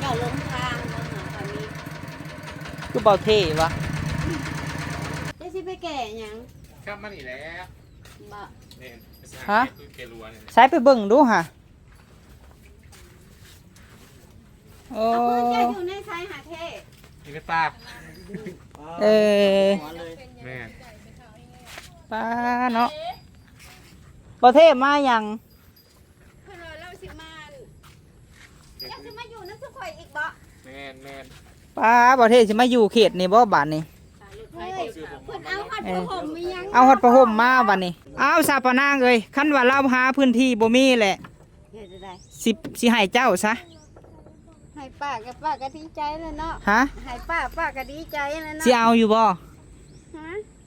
ເຂົາລົງທາງ ລົງຫາເຂົານີ້ ຄືເບົາເທ່ວະ? ເຈົ້າຊິໄປແກ້ຫຍັງ? ກັບມານີ້ແຫຼະ ບໍ່? ແມ່ນ ໄປຫາ ຮະ? ແກ້ລັວນີ້ ໃສ່ໄປເບິ່ງດູຫະ. ໂອ້ ເອົາເພິ່ນຈະຢູ່ໃນໃສຫາເທ່? ຢູ່ໃນປ່າ. ເອີ ແມ່ນ ປາເນາະ. ບໍ່ເທບມາຫຍັງ? ເພິ່ນວ່າລາວຊິມາ ເຈົ້າຊິມາຢູ່ນຳຊຸມຂ້ອຍອີກບໍ່? ແມ່ນໆ. ປາ ບໍ່ເທບຊິມາຢູ່ເຂດນີ້ບໍ່ບາດນີ້? ເພິ່ນເອົາຮອດຜ້າຫົ່ມອີຫຍັງ ເອົາຮອດຜ້າຫົ່ມມາບາດນີ້. ເອົາຊະ ປານາງເອີຍ ຄັນວ່າລາວຫາພື້ນທີ່ບໍ່ມີແຫຼະ ເຮັດຈັ່ງໃດ? ຊິ ຊິໃຫ້ເຈົ້າຊະ. ໃຫ້ປ້າກໍ ປ້າກໍດີໃຈແລ້ວເນາະ. ຮະ? ໃຫ້ປ້າ ປ້າກໍດີໃຈແລ້ວເນາະ. ຊິເອົາຢູ່ບໍ່? ຮະ?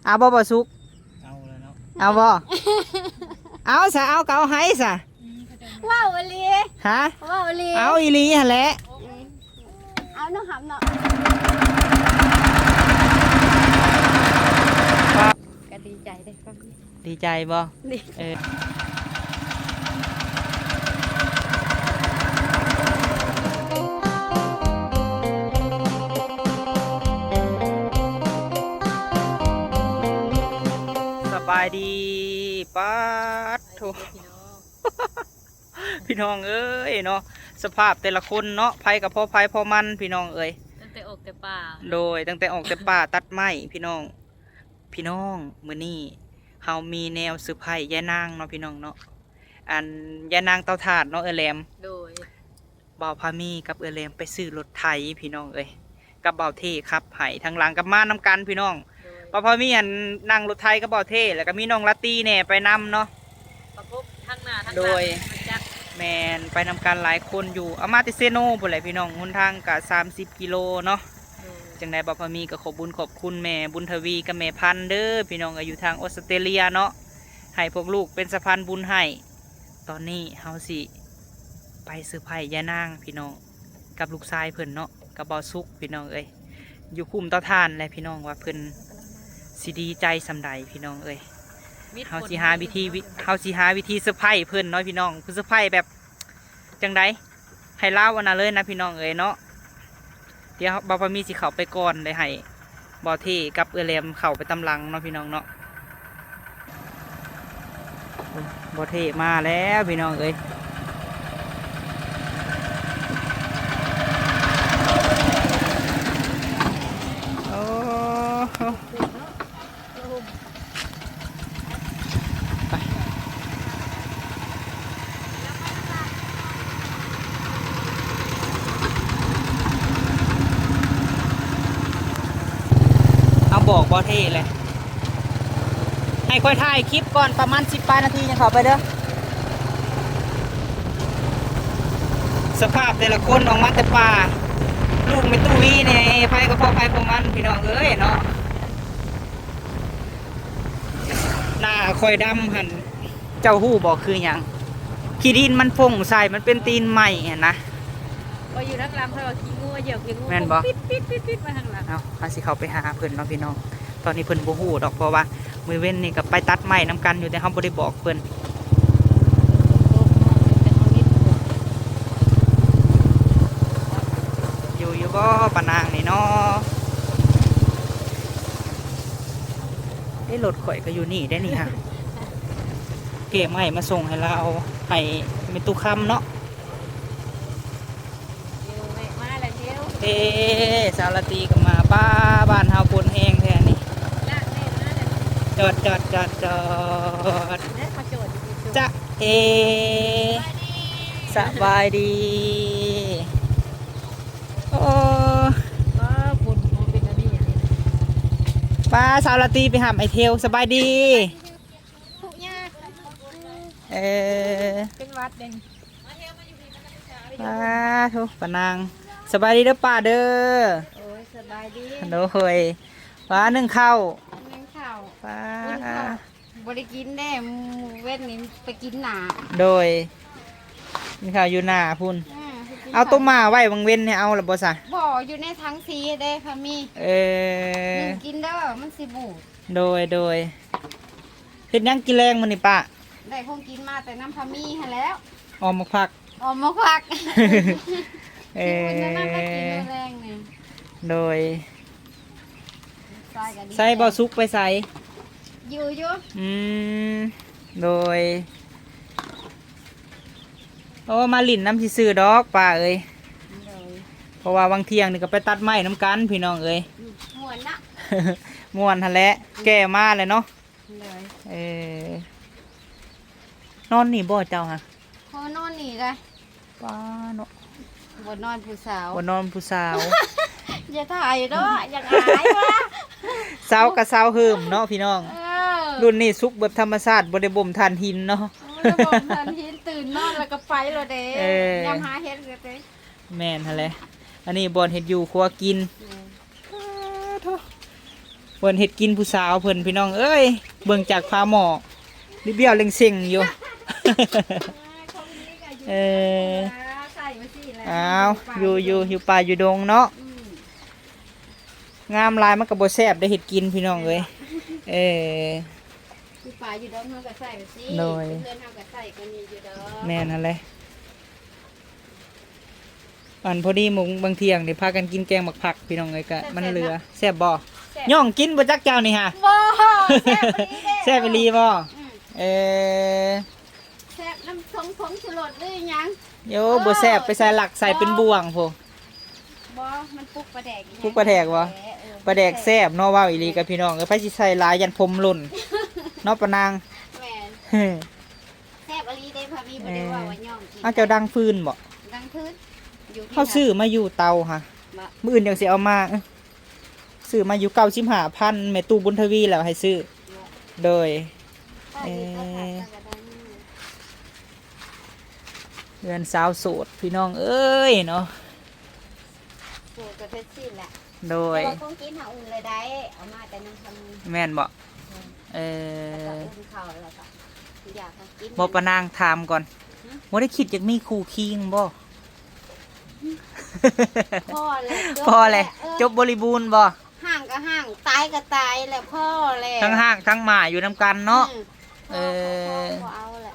ເອົາບໍ່ ບໍ່ສຸກ? ເອົາແລ້ວເນາະ. ເອົາບໍ່? ເອົາຊະ ເອົາກໍເອົາໃຫ້ຊະ. ເວົ້າອີ່ຫຼີ? ຮະ? ເວົ້າອີ່ຫຼີ? ເອົາອີ່ຫຼີຫັ້ນແຫຼະ. ເອົາເນາະ ຫຳເນາະ. ກໍດີໃຈເດ້. ດີໃຈບໍ່? ດີ. ເອີ ສະບາຍດີ. ປາດໂທ້ ພີ່ນ້ອງເອີຍເນາະ, ສະພາບແຕ່ລະຄົນເນາະ ໃຜກໍພໍໃຜພໍມັນ ພີ່ນ້ອງເອີຍ. ຕັ້ງແຕ່ອອກແຕ່ປ່າ. ໂດຍ ຕັ້ງແຕ່ອອກແຕ່ປ່າຕັດໄມ້ ພີ່ນ້ອງ. ພີ່ນ້ອງ ມື້ນີ້ເຮົາມີແນວເຊີໄພຣສ໌ຍາຍນາງເນາະ ພີ່ນ້ອງເນາະ, ອັນ ຍາຍນາງເຕົາຖ່ານເນາະ ເອື້ອຍແຫຼມ. ໂດຍ. ບ່າວພາມີກັບເອື້ອຍແຫຼມໄປຊື້ລົດໄຖ ພີ່ນ້ອງເອີຍ, ກັບບ່າວເທ່ຂັບໃຫ້ ທາງຫຼັງກັບມານຳກັນ ພີ່ນ້ອງ. ໂດຍ. ບ່າວພາມີ ອັນ ນັ່ງລົດໄຖກັບບ່າວເທ່ ແລ້ວກໍມີນ້ອງລາຕີແດ່ໄປນຳເນາະ. ປະພົບທາງໜ້າທາງຫຼັງ. ໂດຍ. ແມ່ນ ໄປນຳກັນຫຼາຍຄົນຢູ່. ເອົາມາແຕ່ເຊໂນພຸ້ນແຫຼະ ພີ່ນ້ອງ, ຫົນທາງກະສາມສິບກິໂລເນາະ. ໂດຍ. ຈັ່ງໃດບ່າວພາມີກໍຂອບບຸນຂອບຄຸນແມ່ບຸນທະວີກັບແມ່ພັນເດີ ພີ່ນ້ອງເອີຍ, ຢູ່ທາງອົດສະຕຣາເລຍເນາະ, ໃຫ້ພວກລູກເປັນສະພານບຸນໃຫ້. ຕອນນີ້ເຮົາຊິໄປເຊີໄພຣສ໌ຍາຍນາງ ພີ່ນ້ອງ, ກັບລູກຊາຍເພິ່ນເນາະ ກັບບ່າວສຸກ ພີ່ນ້ອງເອີຍ, ຢູ່ຄຸ້ມເຕົາຖ່ານແຫຼະ ພີ່ນ້ອງ, ວ່າເພິ່ນຊິດີໃຈສ່ຳໃດ ພີ່ນ້ອງເອີຍ. ເຮົາຊິຫາວິທີ ເຮົາຊິຫາວິທີເຊີໄພຣສ໌ເພິ່ນເນາະ ພີ່ນ້ອງ, ຄືເຊີໄພຣສ໌ແບບຈັ່ງໃດ ໃຫ້ລາວອັນນັ້ນເລີຍນະ ພີ່ນ້ອງເອີຍເນາະ. ດຽວບ່າວພາມີຊິເຂົ້າໄປກ່ອນ ແລ້ວໃຫ້ບ່າວເທ່ກັບເອື້ອຍແຫຼມເຂົ້າໄປຕາມຫຼັງເນາະ ພີ່ນ້ອງເນາະ. ບ່າວເທ່ມາແລ້ວ ພີ່ນ້ອງເອີຍ. ໂອ້ ໄປ ເອົາບອກບ່າວເທ່ແຫຼະ ໃຫ້ຂ້ອຍຖ່າຍຄລິບກ່ອນ ປະມານສິບປາຍນາທີຍັງເຂົ້າໄປເດີ. ສະພາບແຕ່ລະຄົນອອກມາແຕ່ປ່າ ລູກແມ່ຕູ້ວີແດ່ ໃຜກໍພໍໃຜພໍມັນ ພີ່ນ້ອງເອີຍເນາະ. ໜ້າຂ້ອຍດຳຫັ້ນ ເຈົ້າຮູ້ບໍ່ຄືຫຍັງ? ຂີ້ດິນມັນຟົງໃສ່ ມັນເປັນຕີນໄມ້ຫັ້ນນະ. ຂ້ອຍຢູ່ທາງຫຼັງ ຂ້ອຍວ່າຂີ້ງົວຢຽບຂີ້ງົວ ແມ່ນບໍ່? ປິດໆໆໆ ມາທາງຫຼັງ. ເອົ້າ ເຮົາຊິເຂົ້າໄປຫາເພິ່ນເນາະ ພີ່ນ້ອງ. ຕອນນີ້ເພິ່ນບໍ່ຮູ້ດອກ ເພາະວ່າມື້ເວັນນີ້ກໍໄປຕັດໄມ້ນຳກັນຢູ່ ແຕ່ເຮົາບໍ່ໄດ້ບອກເພິ່ນ. ຢູ່ ຢູ່ບໍ່ ປານາງນີ້ເນາະ? ເອີ ລົດຂ້ອຍກໍຢູ່ນີ້ໄດ໋ນີ້ຫະ. ເກັບໄມ້ມາສົ່ງໃຫ້ລາວ ໃຫ້ແມ່ຕູ້ຄຳເນາະ. ເອີ ສາວລາຕີກໍມາ. ປ້າ ບ້ານເຮົາຝົນແຮງແທ້ນີ້. ຈອດ ຈອດ ຈອດ ຈອດ. ຈະເອ ສະບາຍດີ. ໂອ້ ປ້າ ສາວລາຕີໄປຫາໄອ້ເທວ. ສະບາຍດີ. ເອີ ເປັນຫວັດເດ້. ປ້າໂທ້ ປ້ານາງ ສະບາຍດີເດີປ້າເດີ. ໂອ້ຍ ສະບາຍດີ. ໂດຍ. ປ້າ ໜຶ້ງເຂົ້າ ໜຶ້ງເຂົ້າ. ປ້າ ບໍ່ໄດ້ກິນເດ້ ມື້ເວັນນີ້ໄປກິນໜ້າ. ໂດຍ. ກິນເຂົ້າຢູ່ໜ້າພຸ້ນ. ເອີ ໄປກິນ ເອົາຕົ້ມໝ້າໄວ້ຫວ່າງເວັນນີ້ ເອົາແລ້ວບໍ່ຊະ? ບໍ່ ຢູ່ໃນຖັງສີເດ້ພາມີ. ເອີ ໜຶ້ງກິນເດີ ມັນຊິບູດ. ໂດຍ ໂດຍ. ເຮັດຫຍັງກິນແລງມື້ນີ້ປ້າ? ໄດ້ຂອງກິນມາແຕ່ນຳພາມີຫັ້ນແຫຼ້ວ. ອອມໝາກຜັກ. ອອມໝາກຜັກ. ເອີ ໂດຍ ຊາຍກໍດີ ໃສບໍ່ ສຸກໄປໃສ? ຢູ່ຢູ່ ອືມ ໂດຍ ໂອ້ ມາຫຼິ້ນນຳຊື່ໆດອກປ້າເອີຍ ໂດຍ ເພາະວ່າຫວ່າງທ່ຽງນີ້ກໍໄປຕັດໄມ້ນຳກັນພີ່ນ້ອງເອີຍ ອືມ ມ່ວນນະ ມ່ວນຫັ້ນແຫຼະ ແກ່ມາແລ້ວເນາະ ໂດຍ ເອີ ນອນນີ້ບໍ່ເຈົ້າຫະ? ຂໍນອນນີ້ໄດ໋ ປ້າເນາະ ບໍ່ນອນຜູ້ສາວ ບໍ່ນອນຜູ້ສາວ ຢ່າຖ່າຍເນາະ ຢາກອາຍວ່າ ເຊົາກໍເຊົາເຫິມເນາະພີ່ນ້ອງ ເອີ ລຸ້ນນີ້ສຸກແບບທຳມະຊາດ ບໍ່ໄດ້ບົ່ມຖ່ານຫີນເນາະ ໂອ້ຍ ບໍ່ຖ່ານຫີນ ຕື່ນນອນແລ້ວກໍໄປໂລດເດ້ ເອີ ຍາມຫາເຫັດກໍໄປ ແມ່ນຫັ້ນແຫຼະ ອັນນີ້ບ່ອນເຮັດຢູ່ຄົວກິນ ແມ່ນ ປາໂທ້ ເພິ່ນເຮັດກິນຜູ້ສາວເພິ່ນ ພີ່ນ້ອງເອີຍ ເບິ່ງຈາກຝາໝໍ້ ລິບລ້ຽວເລັງເຊັງຢູ່ ເອີ ອ້າວ ຢູ່ ຢູ່ ຢູ່ປ່າຢູ່ດົງເນາະ ອືມ ງາມຫຼາຍມັນກໍບໍ່ແຊບໄດ້ເຮັດກິນ ພີ່ນ້ອງເອີຍ ເອີ ຢູ່ປ່າຢູ່ດົງເຮົາກໍໃສ່ແບບນີ້ ໂດຍ ເພື່ອນເຮົາກໍໃສ່ກໍມີຢູ່ດອກ ແມ່ນຫັ້ນແຫຼະ. ອັນພໍດີມື້ບາງທ່ຽງນີ້ພາກັນກິນແກງໝາກຜັກ ພີ່ນ້ອງເອີຍ ກະມັນເຫຼືອ ແຊບບໍ່? ແຊບ ຍ່ອງກິນບໍ່ຈັກເຈົ້ານີ້ຫະ ບໍ່ ແຊບອີ່ຫຼີເດ້ ແຊບອີ່ຫຼີບໍ່? ອືມ ເອີ ແຊບນຳຊົງຜົງຊູລົດຫຼືຫຍັງ ໂອ້ ບໍ່ແຊບ ເອີ ໄປໃສ່ຫຼັກໃສ່ເປັນບ່ວງພຸ້ນ ບໍ່ ມັນປຸກປາແດກອີ່ຫຍັງ ປຸກປາແດກບໍ່? ເອີ ປາແດກແຊບເນາະ ເວົ້າອີ່ຫຼີ ແຊບ ກັບພີ່ນ້ອງເອີຍ ໃຜຊິໃສ່ຫຼາຍຢ້ານຜົມຫຼົ່ນເນາະ ປານາງ ແມ່ນ ແຊບອີ່ຫຼີເດ້ ພາມີບໍ່ໄດ້ເວົ້າວ່າຍ່ອງກິນ ເອີ ເອົາ ເຈົ້າດັງຟືນບໍ່? ດັງຟືນ ຢູ່ທີ່ ເຮົາຊື້ມາຢູ່ເຕົາຫະ ມື້ອື່ນຈັ່ງຊິເອົາມາ ເອີ ຊື້ມາຢູ່ເກົ້າສິບຫ້າພັນ ແມ່ຕູ້ບຸນທະວີແລ້ວໃຫ້ຊື້ ໂດຍ ເອີ ເຮືອນສາວໂສດ ພີ່ນ້ອງເອີຍເນາະ ໂສດກໍເຮັດຊີ້ແຫຼະ ໂດຍ ແຕ່ວ່າຂອງກິນຫາອຸ່ນເລີຍໄດ້ ເອົາມາແຕ່ນຳທຳ ແມ່ນບໍ່? ເອີ ແລ້ວກໍອຸ່ນເຂົ້າ ແລ້ວກໍຢາກໃຫ້ກິນ ບໍ່ ປານາງຖາມກ່ອນ ຫື? ບໍ່ໄດ້ຄິດຢາກມີຄູ່ຄີງບໍ່? ພໍແລ້ວ ພໍແລ້ວ ຈົບແລ້ວ ເອີ ຈົບບໍລິບູນບໍ່? ຮ້າງກໍຮ້າງ ຕາຍກໍຕາຍແລ້ວ ພໍແລ້ວ ທັງຮ້າງທັງໝ້າຍຢູ່ນຳກັນເນາະ ອືມ ເອີ ພໍ ພໍ ພໍເອົາແຫຼະ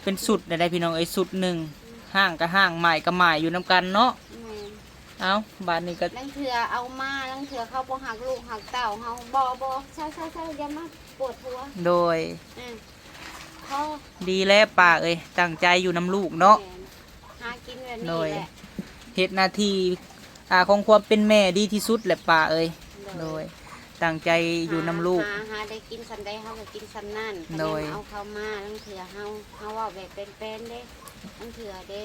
ເປັນຊຸດໄດ້ພີ່ນ້ອງເອີຍ ຊຸດໜຶ່ງ ອືມ ຮ້າງກໍຮ້າງ ໝ້າຍກໍໝ້າຍຢູ່ນຳກັນເນາະ ແມ່ນ ເອົ້າ ບາດນີ້ກໍ ລາງເທື່ອເອົາມາ ລາງເທື່ອເຂົາບໍ່ຮັກລູກຮັກເຕົ້າເຮົາ ບໍ່ ບໍ່ ເຊົາໆໆ ຢ່າມາປວດຫົວ ໂດຍ ອືມ ພໍ ດີແລ້ວປ້າເອີຍ ຕັ້ງໃຈຢູ່ນຳລູກເນາະ ແມ່ນ ຫາກິນແບບນີ້ ໂດຍ ແຫຼະ ເຮັດໜ້າທີ່ ອ່າ ຂອງຄວາມເປັນແມ່ດີທີ່ສຸດແຫຼະປ້າເອີຍ ໂດຍ ໂດຍ ຕັ້ງໃຈຢູ່ນຳລູກ ຫາ ຫາ ຫາໄດ້ກິນສ່ຳໃດເຮົາກໍກິນສ່ຳນັ້ນ ໂດຍ ຂະແນນເອົາເຂົ້າມາ ລາງເທື່ອເຮົາ ເຮົາເວົ້າແບບແປນໆເດ້ ລາງເທື່ອເດ້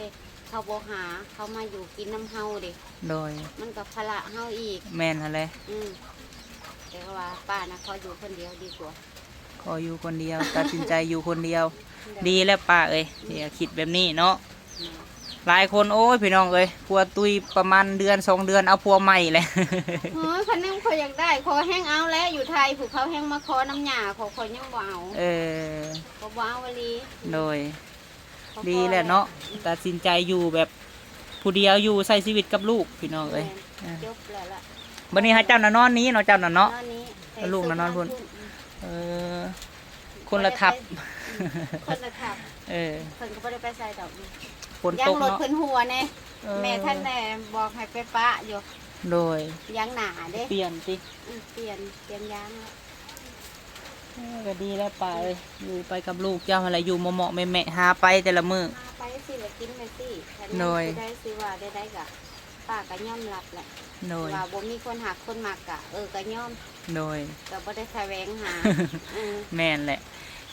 ເຂົາບໍ່ຫາ ເຂົາມາຢູ່ກິນນຳເຮົາເດ້ ໂດຍ ມັນກໍພາລະເຮົາອີກ ແມ່ນຫັ້ນແຫຼະ ອືມ ແຕ່ວ່າປ້ານະຂໍຢູ່ຄົນດຽວດີກວ່າ ຂໍຢູ່ຄົນດຽວ ຕັດສິນໃຈຢູ່ຄົນດຽວ ໂດຍ ດີແລ້ວປ້າເອີຍ ອືມ ຢ່າຄິດແບບນີ້ເນາະ ອືມ ຫຼາຍຄົນ ໂອ້ຍ ພີ່ນ້ອງເອີຍ ຜົວຕຸຍປະມານເດືອນສອງເດືອນ ເອົາຜົວໃໝ່ແຫຼະ ໂອ້ຍ ຄັນນັ້ນຂ້ອຍຢາກໄດ້ ຂ້ອຍແຮ່ງເອົາແຫຼະ ຢູ່ໄທຜູ້ເຂົາແຮ່ງມາຂໍນຳຍ່າ ຂ້ອຍ ຂ້ອຍຍັງບໍ່ເອົາ ເອີ ຂ້ອຍບໍ່ເອົາອີ່ຫຼີ ໂດຍ ດີແຫຼະເນາະ ຕັດສິນໃຈຢູ່ແບບຜູ້ດຽວ ຢູ່ໃຊ້ຊີວິດກັບລູກພີ່ນ້ອງເອີຍ ແມ່ນ ເອີ ຈົບແລ້ວລະ ບັດນີ້ໃຫ້ເຈົ້ານະນອນນີ້ເນາະ ເຈົ້ານະເນາະ ນອນນີ້ ແລ້ວລູກນະນອນພຸ້ນ ເອີ ຄົນລະທັບ ຄົນລະທັບ ເອີ ເພິ່ນກໍບໍ່ໄດ້ໄປໃສດອກ ຝົນຕົກເນາະ ຢາງລົດເພິ່ນຮົ່ວແດ່ ເອີ ແມ່ທັນໄດ້ບອກໃຫ້ໄປປະຢູ່ ໂດຍ ຢາງໜ້າເດ້ ປ່ຽນຕິ ອືມ ປ່ຽນ ປ່ຽນຢາງແລ້ວ ເອີ ກໍດີແລ້ວປ້າເອີຍ ຢູ່ໄປກັບລູກເຈົ້າຫັ້ນແຫຼະ ຢູ່ເໝາະໆແມະໆ ຫາໄປແຕ່ລະມື້ ຫາໄປຊີ້ແຫຼະ ກິນໄປຊີ້ ໂດຍ ຄັນແມ່ນຜູ້ໃດຊິວ່າໃດໆກໍ ປ້າກໍຍອມຮັບແຫຼະ ໂດຍ ວ່າບໍ່ມີຄົນຮັກຄົນມັກກໍ ເອີ ກໍຍອມ ໂດຍ ກໍບໍ່ໄດ້ສະແຫວງຫາ ເອີ ແມ່ນແຫຼະ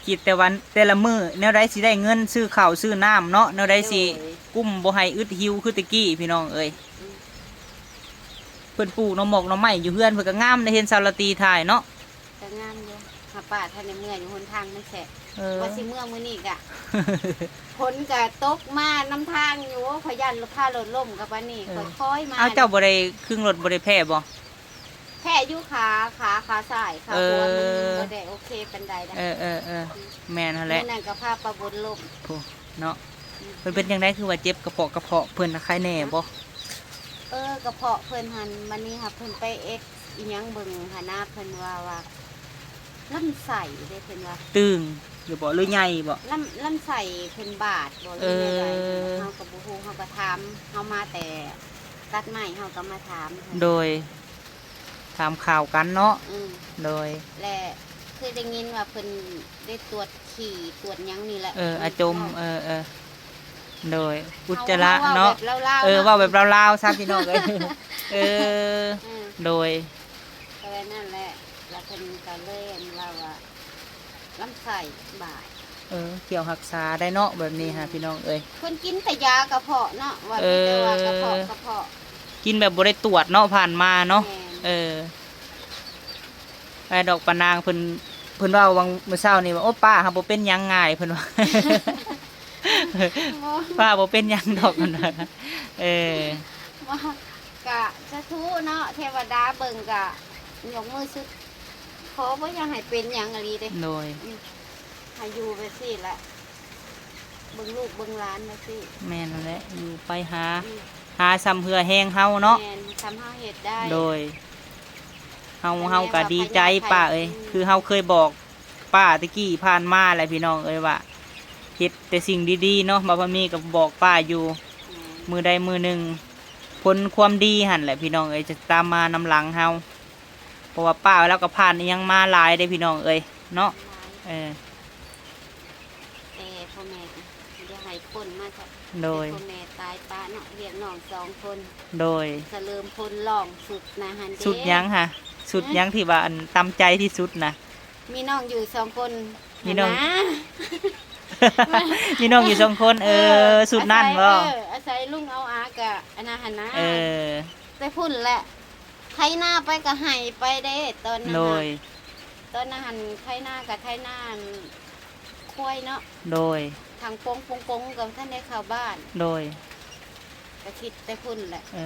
ຄິດແຕ່ວ່າແຕ່ລະມື້ ແນວໃດຊິໄດ້ເງິນຊື້ເຂົ້າຊື້ນ້ຳເນາະ ແນວໃດຊິ ໂດຍ ກຸ້ມບໍ່ໃຫ້ອຶດຫິວຄືແຕ່ກີ້ ພີ່ນ້ອງເອີຍ ອືມ ເພິ່ນປູກໜໍ່ໝອກໜໍ່ໄມ້ຢູ່ເຮືອນ ເພິ່ນກໍງາມ ໄດ້ເຫັນສາວລາຕີຖ່າຍເນາະ ກໍງາມຢູ່ ຫາປ້າທັນໄດ້ເມືອຢູ່ ຫົນທາງມັນແສບ ເອີ ວ່າຊິເມືອມື້ນີ້ກະ ຝົນກະຕົກມານຳທາງຢູ່ ໂອ້ ຂ້ອຍຢ້ານພາລົດລົ້ມກັບອັນນີ້ ເອີ ຂ້ອຍຄອຍມາ ອ້າວ ເຈົ້າບໍ່ໄດ້ຄຶງລົດ ບໍ່ໄດ້ແພ້ບໍ່? ແພ້ຢູ່ຂາ ຂາ ຂາຊ້າຍ ຂາຂວາ ເອີ ມັນບໍ່ໄດ້ໂອເຄປານໃດນະ ເອີ ເອີ ເອີ ອືມ ແມ່ນຫັ້ນແຫຼະ ມື້ນັ້ນກໍພາປ້າບຸນລົ້ມ ໂອ້ ເນາະ ອືມ ເພິ່ນເປັນຈັ່ງໃດ ຄືວ່າເຈັບກະເພາະ ກະເພາະ ເພິ່ນນະໄຄແນ່ບໍ່? ເອີ ກະເພາະເພິ່ນຫັ້ນ ມື້ນີ້ຫາເພິ່ນໄປເອັກ ອີ່ຫຍັງເບິ່ງຫັ້ນນະ ເພິ່ນວ່າ ວ່າລຳໄສ້ເດ້ ເພິ່ນວ່າ ຕຶງຢູ່ບໍ່ ຫຼືໃຫຍ່ບໍ່? ລຳ ລຳໄສ້ເພິ່ນບາດບໍ່ ຫຼືແນວໃດ ເອີ ເຮົາກໍບໍ່ຮູ້ ເຮົາກໍຖາມ ເຮົາມາແຕ່ ຕັດໄມ້ເຮົາກໍມາຖາມ ໂດຍ ຖາມຂ່າວກັນເນາະ ອືມ ໂດຍ ແລະ ເຄີຍໄດ້ຍິນວ່າເພິ່ນໄດ້ຕວດຂີ້ຕວດຫຍັງນີ້ແຫຼະ ເອີ ອາຈົມ ເອີ ເອີ ໂດຍ ອຸດຈະລະເນາະ ເອີ ເວົ້າແບບລາວໆ ເນາະ ເອີ ເວົ້າແບບລາວໆ ຊະ ພີ່ນ້ອງເອີຍ ເອີ ເອີ ໂດຍ ກໍແບບນັ້ນແຫຼະ ແລ້ວເພິ່ນກໍເລີຍອັນວ່າ ວ່າລຳໄສ້ບາດ ເອີ ທ່ຽວຮັກສາໄດ້ເນາະ ແບບນີ້ຫາ ອືມ ພີ່ນ້ອງເອີຍ ເພິ່ນກິນແຕ່ຢາກະເພາະເນາະ ວ່າ ເອີ ມີແຕ່ວ່າກະເພາະ ກະເພາະ ກິນແບບບໍ່ໄດ້ຕວດເນາະ ຜ່ານມາເນາະ ແມ່ນ ເອີ ໄປດອກ ປ້ານາງເພິ່ນ ເພິ່ນເວົ້າຫວ່າງມື້ເຊົ້ານີ້ວ່າ ໂອ້ ປ້າຫາບໍ່ເປັນຫຍັງ ງ່າຍ ເພິ່ນວ່າ ບໍ່ ປ້າບໍ່ເປັນຫຍັງດອກ ເພິ່ນວ່າ ເອີ ບໍ່ ກະສາທຸເນາະ ເທວະດາເບິ່ງກະຍົກມືສຸດ ຂໍບໍ່ຢາກໃຫ້ເປັນຫຍັງອີ່ຫຼີເດ້ ໂດຍ ອືມ ໃຫ້ຢູ່ແບບຊີ້ແຫຼະ ເບິ່ງລູກເບິ່ງຫຼານແບບຊີ້ ແມ່ນຫັ້ນແຫຼະ ຢູ່ໄປຫາ ອືມ ຫາຊ່ຳເຫື່ອແຮງເຮົາເນາະ ແມ່ນ ຊ່ຳເຮົາເຮັດໄດ້ ໂດຍ ເຮົາ ເຮົາກໍດີໃຈປ້າເອີຍ ອືມ ຄືເຮົາເຄີຍບອກປ້າແຕ່ກີ້ຜ່ານມາແຫຼະ ພີ່ນ້ອງເອີຍ ວ່າເຮັດແຕ່ສິ່ງດີໆເນາະ ບ່າວພາມີກໍບອກປ້າຢູ່ ແມ່ນ ມື້ໃດມື້ໜຶ່ງ ຜົນຄວາມດີຫັ້ນແຫຼະ ພີ່ນ້ອງເອີຍ ຈະຕາມມານຳຫຼັງເຮົາ ເພາະວ່າປ້າລາວກໍຜ່ານອີ່ຫຍັງມາຫຼາຍເດ້ ພີ່ນ້ອງເອີຍເນາະ ເອີ ແຕ່ພໍ່ແມ່ກໍຢ່າໃຫ້ພົ້ນມາເຖາະ ໂດຍ ແຕ່ພໍ່ແມ່ຕາຍປະເນາະ ລ້ຽງນ້ອງສອງຄົນ ໂດຍ ສະເຫຼີມພົນຮ້ອງຊຸດນະຫັ້ນເດ້ ຊຸດຫຍັງຫະ? ຊຸດຫຍັງທີ່ວ່າອັນຕຳໃຈທີ່ສຸດນະ? ມີນ້ອງຢູ່ສອງຄົນ ມີນ້ອງ ຫັ້ນນະ ມີນ້ອງຢູ່ສອງຄົນ ເອີ ເອີ ຊຸດນັ້ນບໍ່? ອາໄສ ເອີ ອາໄສລຸງເອົາອາກະອັນນັ້ນຫັ້ນນະ ເອີ ແຕ່ພຸ້ນແຫຼະ ໄຖນາໄປກໍໄຫ້ໄປເດ້ຕອນນັ້ນ ໂດຍ ຕອນນັ້ນຫັ້ນໄຖນາກໍໄຖນາ ຄວາຍເນາະ ໂດຍ ທາງປົງປຸງປົງກໍບໍ່ທັນໄດ້ເຂົ້າບ້ານ ໂດຍ ກໍຄິດແຕ່ພຸ້ນແຫຼະ ເອີ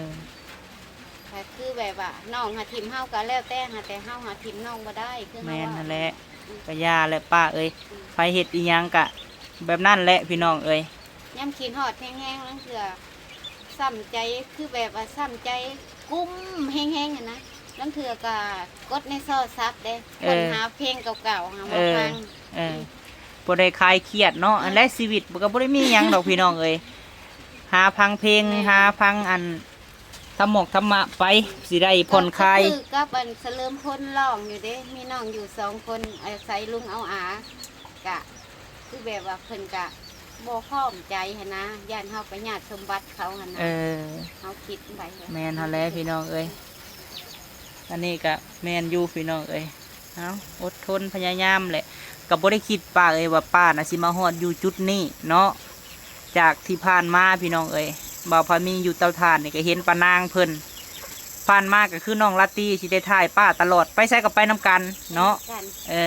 ກໍຄືແບບວ່ານ້ອງຫາຖິ້ມເຮົາກໍແລ້ວແຕ່ ຫາແຕ່ເຮົາຫາຖິ້ມນ້ອງບໍ່ໄດ້ ຄືເຮົາ ແມ່ນຫັ້ນແຫຼະ ອືມ ກໍຢ່າແຫຼະປ້າເອີຍ ອືມ ໃຜເຮັດອີ່ຫຍັງກະແບບນັ້ນແຫຼະ ພີ່ນ້ອງເອີຍ ຍາມຄິດຮອດແຮງໆ ລາງເທື່ອຊ້ຳໃຈ ຄືແບບວ່າຊ້ຳໃຈກຸ້ມແຮງໆ ຫັ້ນນະ ລາງເທື່ອກໍກົດໃນໂທລະສັບເດ້ ເອີ ຄົ້ນຫາເພງເກົ່າໆ ຫາມາ ເອີ ຟັງ ເອີ ອືມ ພໍໄດ້ຄາຍຄຽດເນາະ ເອີ ອັນແລະຊີວິດກໍບໍ່ໄດ້ມີຫຍັງດອກ ພີ່ນ້ອງເອີຍ ຫາຟັງເພງ ແມ່ນ ຫາຟັງອັນທຳໝອກທຳມະໄປ ຊິໄດ້ຜ່ອນຄາຍ ກໍຄືກັບອັນສະເຫຼີມພົນຮ້ອງຢູ່ເດ້ ມີນ້ອງຢູ່ສອງຄົນ ອາໄສລຸງເອົາອາ ກະ ຄືແບບວ່າເພິ່ນກະບໍ່ພ້ອມໃຈຫັ້ນນະ ຢ້ານເຮົາໄປຍາດສົມບັດເຂົາຫັ້ນນະ ເອີ ເຮົາຄິດໄປ ແມ່ນຫັ້ນແຫຼະພີ່ນ້ອງເອີຍ ອັນນີ້ກະແມ່ນຢູ່ພີ່ນ້ອງເອີຍ ເອົາ ອົດທົນພະຍາຍາມແຫຼະ ກະບໍ່ໄດ້ຄິດປ້າເອີຍວ່າປ້ານະຊິມາຮອດຢູ່ຈຸດນີ້ເນາະ ຈາກທີ່ຜ່ານມາພີ່ນ້ອງເອີຍ ບ່າວພາມີຢູ່ເຕົາຖ່ານນີ້ກະເຫັນປ້ານາງເພິ່ນ ຜ່ານມາກະຄືນ້ອງລາຕີຊິໄດ້ຖ່າຍປ້າຕະຫຼອດ ໄປໃສກະໄປນຳກັນເນາະ ໄປນຳກັນ ເອີ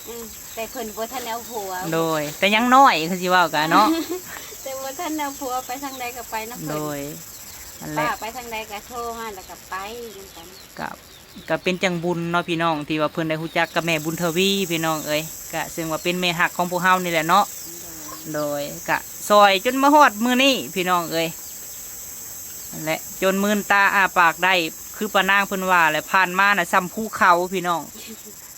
ອືມ ແຕ່ເພິ່ນບໍ່ທັນໄດ້ເອົາຜົວ ໂດຍ ແຕ່ຍັງນ້ອຍຄືຊິເວົ້າກະເນາະ ແຕ່ບໍ່ທັນໄດ້ເອົາຜົວ ໄປທາງໃດກໍໄປນຳເພິ່ນ ໂດຍ ນັ້ນແຫຼະ ປ້າໄປທາງໃດກໍໂທມາ ແລ້ວກໍໄປນຳກັນ ກໍ ກໍເປັນຈັ່ງບຸນເນາະພີ່ນ້ອງ ທີ່ວ່າເພິ່ນໄດ້ຮູ້ຈັກກັບແມ່ບຸນທະວີພີ່ນ້ອງເອີຍ ກໍເຊິ່ງວ່າເປັນແມ່ຮັກຂອງພວກເຮົານີ້ແຫຼະເນາະ ໂດຍ ໂດຍ ກໍຊ່ອຍຈົນມາຮອດມື້ນີ້ພີ່ນ້ອງເອີຍ ນັ້ນແຫຼະ ຈົນມືນຕາອ້າປາກໄດ້ ຄືປ້ານາງເພິ່ນວ່າແຫຼະ ຜ່ານມານະສ່ຳພູເຂົາພີ່ນ້ອງ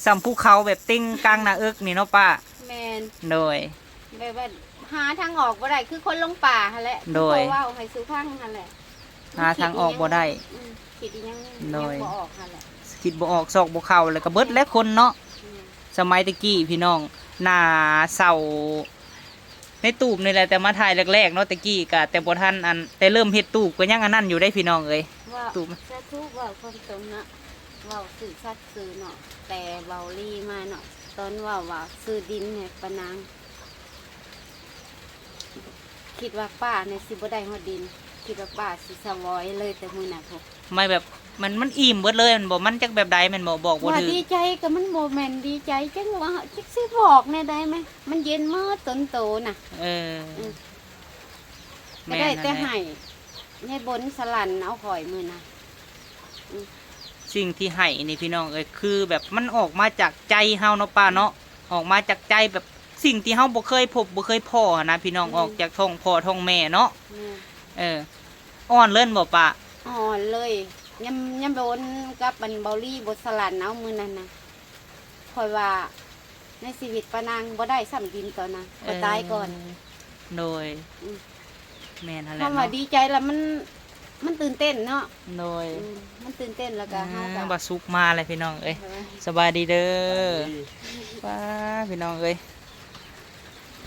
ສ່ຳພູເຂົາແບບເຕັງກາງໜ້າເອິກນີ້ເນາະປ້າ ແມ່ນ ໂດຍ ແບບວ່າຫາທາງອອກບໍ່ໄດ້ ຄືຄົນຫຼົງປ່າຫັ້ນແຫຼະ ໂດຍ ຄືເວົ້າໃຫ້ສູ່ຟັງຫັ້ນແຫຼະ ຫາທາງອອກບໍ່ໄດ້ ອືມ ຄິດອີ່ຫຍັງ ໂດຍ ຍັງບໍ່ອອກຫັ້ນແຫຼະ ຄິດບໍ່ອອກ ຊອກບໍ່ເຂົ້າ ແລ້ວກໍເບິດແຫຼະຄົນເນາະ ອືມ ສະໄໝແຕ່ກີ້ພີ່ນ້ອງ ໜ້າເສົ້າ ໃນຕູບນີ້ແຫຼະ ແຕ່ມາຖ່າຍແລກໆເນາະ ແຕ່ກີ້ກະ ແຕ່ບໍ່ທັນອັນ ແຕ່ເລີ່ມເຮັດຕູບກໍຍັງອັນນັ້ນຢູ່ເດ້ພີ່ນ້ອງເອີຍ ເວົ້າ ຕູບ ສາທຸ ເວົ້າຄວາມຕົງເນາະ ເວົ້າຊື່ສັດຊື່ເນາະ ແຕ່ເວົ້າລີມາເນາະ ຕອນເວົ້າວ່າຊື້ດິນໃຫ້ປ້ານາງ ຄິດວ່າປ້ານີ້ຊິບໍ່ໄດ້ຮອດດິນ ຄິດວ່າປ້າຊິສະຫວອຍເລີຍແຕ່ມື້ນັ້ນພຸ້ນ ໝາຍແບບ ມັນ ມັນອີ່ມເບິດເລີຍແມ່ນບໍ່? ມັນຈັກແບບໃດແມ່ນບໍ່? ບອກບໍ່ຖືກ ວ່າດີໃຈກໍມັນບໍ່ແມ່ນດີໃຈ ຈັ່ງວ່າ ຈັກຊິບອກແນວໃດແມ ມັນເຢັນໝົດຕົນໂຕນະ ເອີ ອືມ ແມ່ນ ກໍໄດ້ແຕ່ໃຫ້ ໃຫ້ບົນສະຫຼັ່ນເອົາຂ້ອຍມື້ນະ ອືມ ສິ່ງທີ່ໃຫ້ນີ້ພີ່ນ້ອງເອີຍ ຄືແບບມັນອອກມາຈາກໃຈເຮົາເນາະປ້າເນາະ ອອກມາຈາກໃຈ ແບບສິ່ງທີ່ເຮົາບໍ່ເຄີຍພົບບໍ່ເຄີຍພໍ້ຫັ້ນນະພີ່ນ້ອງ ອືມ ອອກຈາກທ້ອງພໍ່ທ້ອງແມ່ເນາະ ແມ່ນ ເອີ ອ່ອນເລີຍບໍ່ປ້າ? ອ່ອນເລີຍ ຍາມ ຍາມບົນກັບອັນເບົາລີບົນສະຫຼັ່ນເອົາມື້ນັ້ນນະ ຂ້ອຍວ່າໃນຊີວິດປ້ານາງບໍ່ໄດ້ຊ້ຳດິນຕອນນັ້ນ ຂ້ອຍຕາຍກ່ອນ ເອີ ໂດຍ ອືມ ແມ່ນຫັ້ນແຫຼະ ຄຳວ່າ ເນາະ ດີໃຈລະມັນ ມັນຕື່ນເຕັ້ນເນາະ. ໂດຍ ອືມ ມັນຕື່ນເຕັ້ນ ແລ້ວກໍເຮົາກໍ ອ່າ ບ່າວສຸກມາແລ້ວພີ່ນ້ອງເອີຍ. ໂດຍ ສະບາຍດີເດີ. ສະບາຍດີ. ວ້າ ພີ່ນ້ອງເອີຍ.